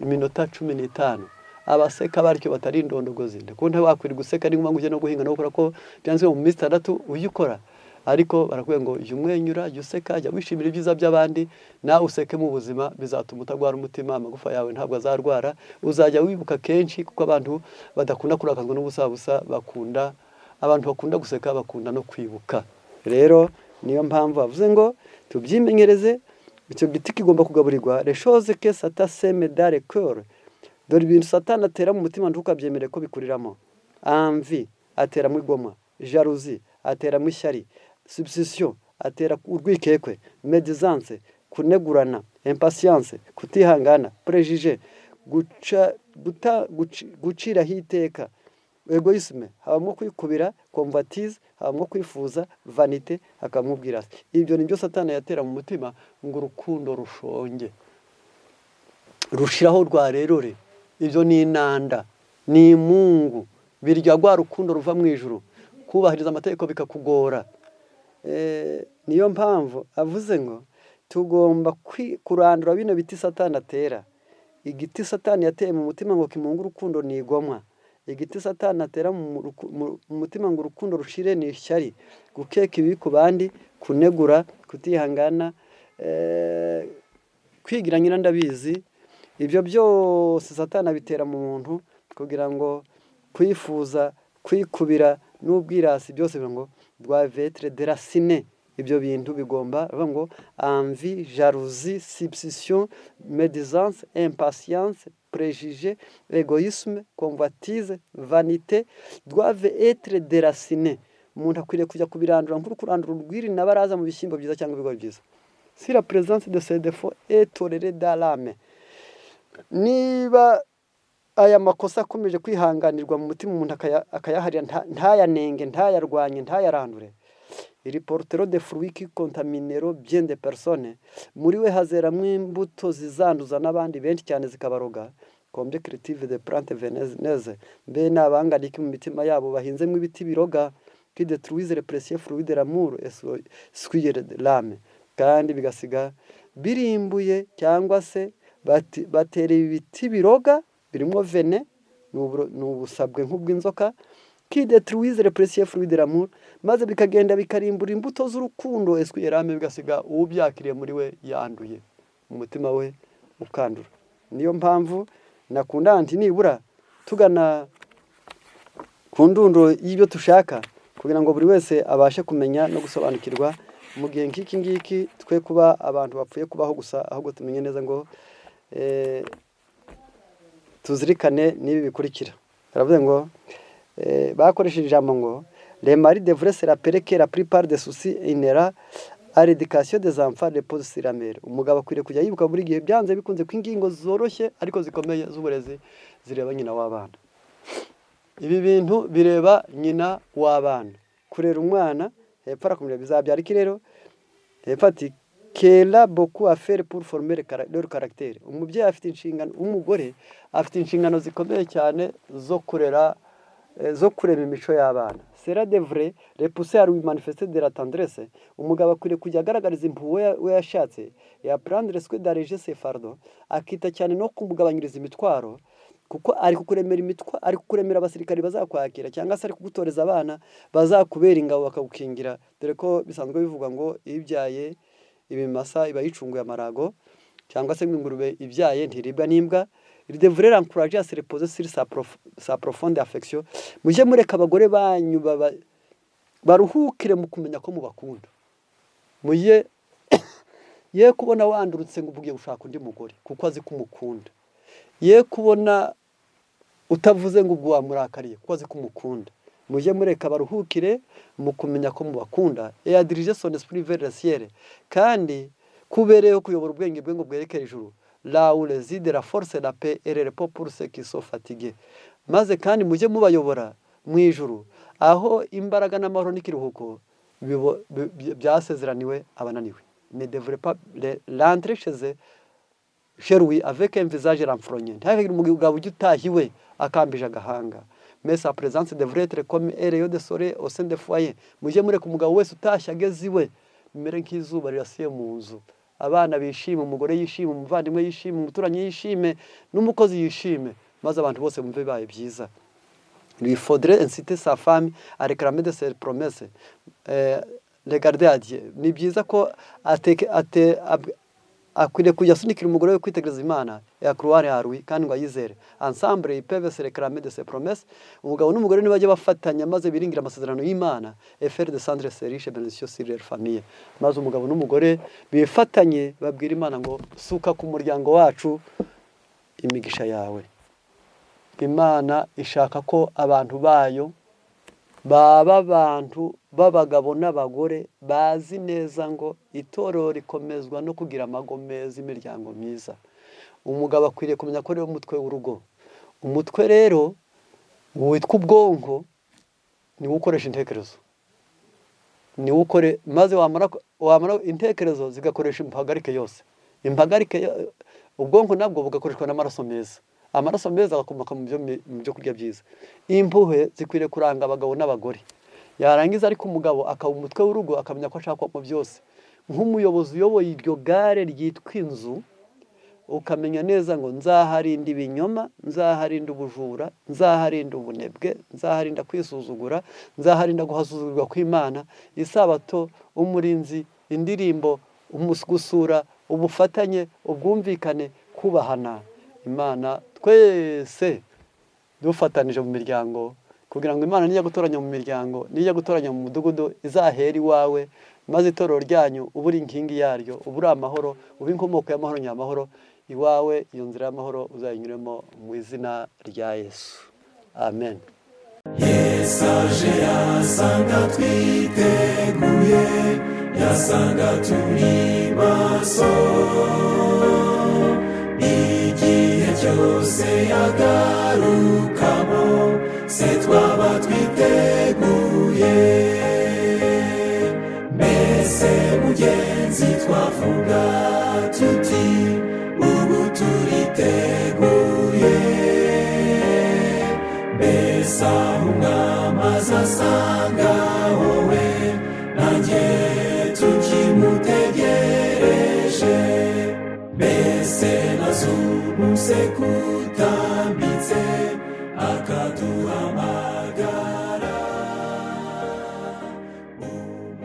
iminota 15. Abaseka batyo batari indondogozi, ndakubona wakwiriye guseka ni ngombwa ngo ujye no guhinga no gukora ko byanzwe mu minsi 6 ujye ukora, ariko barakubwira ngo jya umwenyura, jya useka, jya wishimira ibyiza by'abandi, nawe useke mu buzima, bizatuma utagwara umutima, amagufa yawe ntabwo azarwara, uzajya wibuka kenshi, kuko abantu badakunda kurakazwa n'ubusabusa, bakunda abantu bakunda guseka, bakunda no kwibuka. Rero niyo mpamvu bavuze ngo tubyimenyereze, icyo giti kigomba kugaburirwa. Les choses que Satan sème dans le cœur. Dore ibintu Satani atera mu mutima ntukabyemere ko bikuriramo. Envie ateramo igomwa, jalousie ateramo ishyari, suspicion atera urwikekwe, médisance kunegurana, impatience kutihangana, préjugé guca guta guciraho iteka, égoïsme habamo kwikubira, convoitise habamo kwifuza, vanité hakabamo ubwirasi. Ibyo ni byo Satani yatera mu mutima ngo urukundo rushonge, rushiraho rwarerure. Ibyo ni inanda, ni imungu, birya rwa rukundo ruva mu ijuru. Kubahiriza amategeko bikakugora. Niyo mpamvu avuze ngo tugomba kurandura bino biti Satani atera. Igiti Satani yateye mu mutima ngo kimunge urukundo ni igomwa. Igiti Satani atera mu mutima ngo urukundo rushire ni ishyari, gukeka ibibi ku bandi, kunegura, kutihangana, kwigira nyina ndabizi. Ibyo byose Satani abitera mu muntu kugira ngo kwifuza, kwikubira n'ubwirasi byose bivuga ngo doivent être déracinés. Ibyo bintu bigomba bivuga ngo envie, jalousie, suspicion, médisance, impatience, préjugé, égoïsme, convoitise, vanité doivent être déracinés. Umuntu akwiriye kujya kubirandura nk'uri kurandura urwiri n'abaraza mu bishyimbo byiza cyangwa ibigori byiza. Si la présence de ces défauts est tolérée dans l'âme, niba aya makosa akomeje kwihanganirwa mu mutima, umuntu akayaharira, ntayanenge, ntayarwanye, ntayarandure, ils porteront des fruits qui contamineront bien des personnes, muri we hazeramwo imbuto zizanduza n'abandi benshi cyane zikabaroga. Combien cultivent des plantes vénéneuses, mbe n'abangana iki mu mitima yabo bahinzemo ibiti biroga, qui détruisent les précieux fruits de l'amour et souillent l'âme, kandi bigasiga birimbuye cyangwa se batera ibiti biroga birimo venin, ni ubusabwe nk'ubw'inzoka, qui détruisent les précieux fruits de l'amour, maze bikagenda bikarimbura imbuto z'urukundo, et souillent l'âme, bigasiga ubyakiriye muri we yanduye, umutima we ukandura. Niyo mpamvu nakunda nti nibura tugana ku ndunduro y'ibyo dushaka, kugira ngo buri wese abashe kumenya no gusobanukirwa mu gihe nk'iki ngiki, twe kuba abantu bapfuye kubaho gusa, ahubwo tumenye neza ngo tuzirikane n'ibi bikurikira. Baravuze ngo bakoresheje ijambo ngo les maris devraient se rappeler que la plupart des soucis inhérents à l'éducation des enfants repose sur la mère. Umugabo akwiriye kujya yibuka buri gihe byanze bikunze ko ingingo zoroshye ariko zikomeye z'uburezi zireba nyina w'abana. Ibi bintu bireba nyina w'abana, kurera umwana. Hepfo arakomeza, bizabyara iki rero? Hepfo ati qu'elle a beaucoup à faire pour former leur caractère. Umubyeyi afite inshingano, umugore afite inshingano zikomeye cyane zo kurera, zo kurema imico y'abana. Cela devrait le pousser à lui manifester de la tendresse. Umugabo akwiriye kujya agaragariza impuhwe we yashatse, ya prendre soin d'alléger ses fardeaux, akita cyane no kumugabanyiriza imitwaro, kuko ari kukuremera imitwa, ari kukuremera abasirikari bazakwakira, cyangwa se ari kugutoreza abana bazakubera ingabo bakagukingira, dore ko bisanzwe bivugwa ngo ibyaye ibimasa iba yicunguye amarago, cyangwa se ngo ingurube ibyaye ntiribwa n'imbwa. Il devrait l'encourager à se reposer sur sa profonde affection. Mujye mureka abagore banyu baruhukire mu kumenya ko mubakunda. Mujye ye kubona wandurutse ngo ugiye gushaka undi mugore kuko azi ko umukunda, ye kubona utavuze ngo ubwo wamurakariye kuko azi ko umukunda. Mujye mureka baruhukire mu kumenya ko mubakunda. Et à diriger son esprit vers le ciel, kandi kubereyeho kuyobora ubwenge bwe ngo bwerekere ijuru, là où réside la force, la paix et le repos pour ceux qui sont fatigués. Maze kandi mujye mubayobora mu ijuru, aho imbaraga n'amahoro n'ikiruhuko byasezeraniwe abananiwe. Ne devrait pas rentrer chez eux, chez lui, avec un visage renfrogné. Ntihagire umugabo ujya utaha iwe akambije agahanga. Mais sa présence devrait être comme un rayon de soleil au sein des foyers. Mujye mureka umugabo wese utashye ageze iwe bimere nk'izuba rirasiye mu nzu, abana bishime, umugore yishime, umuvandimwe yishime, umuturanyi yishime, n'umukozi yishime, maze abantu bose bumve bibaye byiza. Il faudrait inciter sa femme à réclamer de ses promesses, regarder à Dieu. Ni byiza ko ateke ate akwiriye kujya asunikira umugore we kwitegereza Imana, ya croire en lui, kandi ngo ayizere. Ensemble, ils peuvent se réclamer de ses promesses. Umugabo n'umugore nibajya bafatanya maze biringira amasezerano y'Imana, et faire descendre ses riches bénédictions sur leur famille, maze umugabo n'umugore bifatanye babwira Imana ngo suka ku muryango wacu imigisha yawe. Imana ishaka ko abantu bayo baba abantu b'abagabo n'abagore bazi neza ngo itorero rikomezwa no kugira amago meza, imiryango myiza. Umugabo akwiriye kumenya ko ariwe mutwe w'urugo. Umutwe rero witwa ubwonko niwo ukoresha intekerezo, niwo ukore, maze wamara intekerezo zigakoresha impagarike yose. Impagarike ubwonko nabwo bugakoreshwa n'amaraso meza, amaraso meza agakomoka mu byo kurya byiza. Impuhwe zikwiriye kuranga abagabo n'abagore. Yarangiza ariko umugabo akaba umutwe w'urugo, akamenya ko ashakwa mu byose nk'umuyobozi uyoboye iryo gare ryitwa inzu. Ukamenya neza ngo nzaharinda ibinyoma, nzaharinda ubujura, nzaharinda ubunebwe, nzaharinda kwisuzugura, nzaharinda guhasuzugurwa kw'Imana. Isabato, umurinzi, indirimbo, gusura, ubufatanye, ubwumvikane, kubahana. Imana twese dufatanije mu miryango, kugira ngo Imana nijya gutoranya mu miryango, nijya gutoranya mu mudugudu, izahere iwawe, maze itorero ryanyu ube uri inkingi yaryo, ube uri amahoro, ube inkomoko y'amahoro nyamahoro, iwawe iyo nzira y'amahoro uzayinyuremo mu izina rya Yesu. Amen. Yesu aje yasanga twiteguye, yasanga turi maso. Igihe cyose yagarukamo, se twaba twiteguye. Mbese mugenzi twavuga tuti ubu turiteguye? Mbese aho umwami azasanga wowe nanjye tukimutegereje? Mbese nazumuse kutambitse akaduhamagara?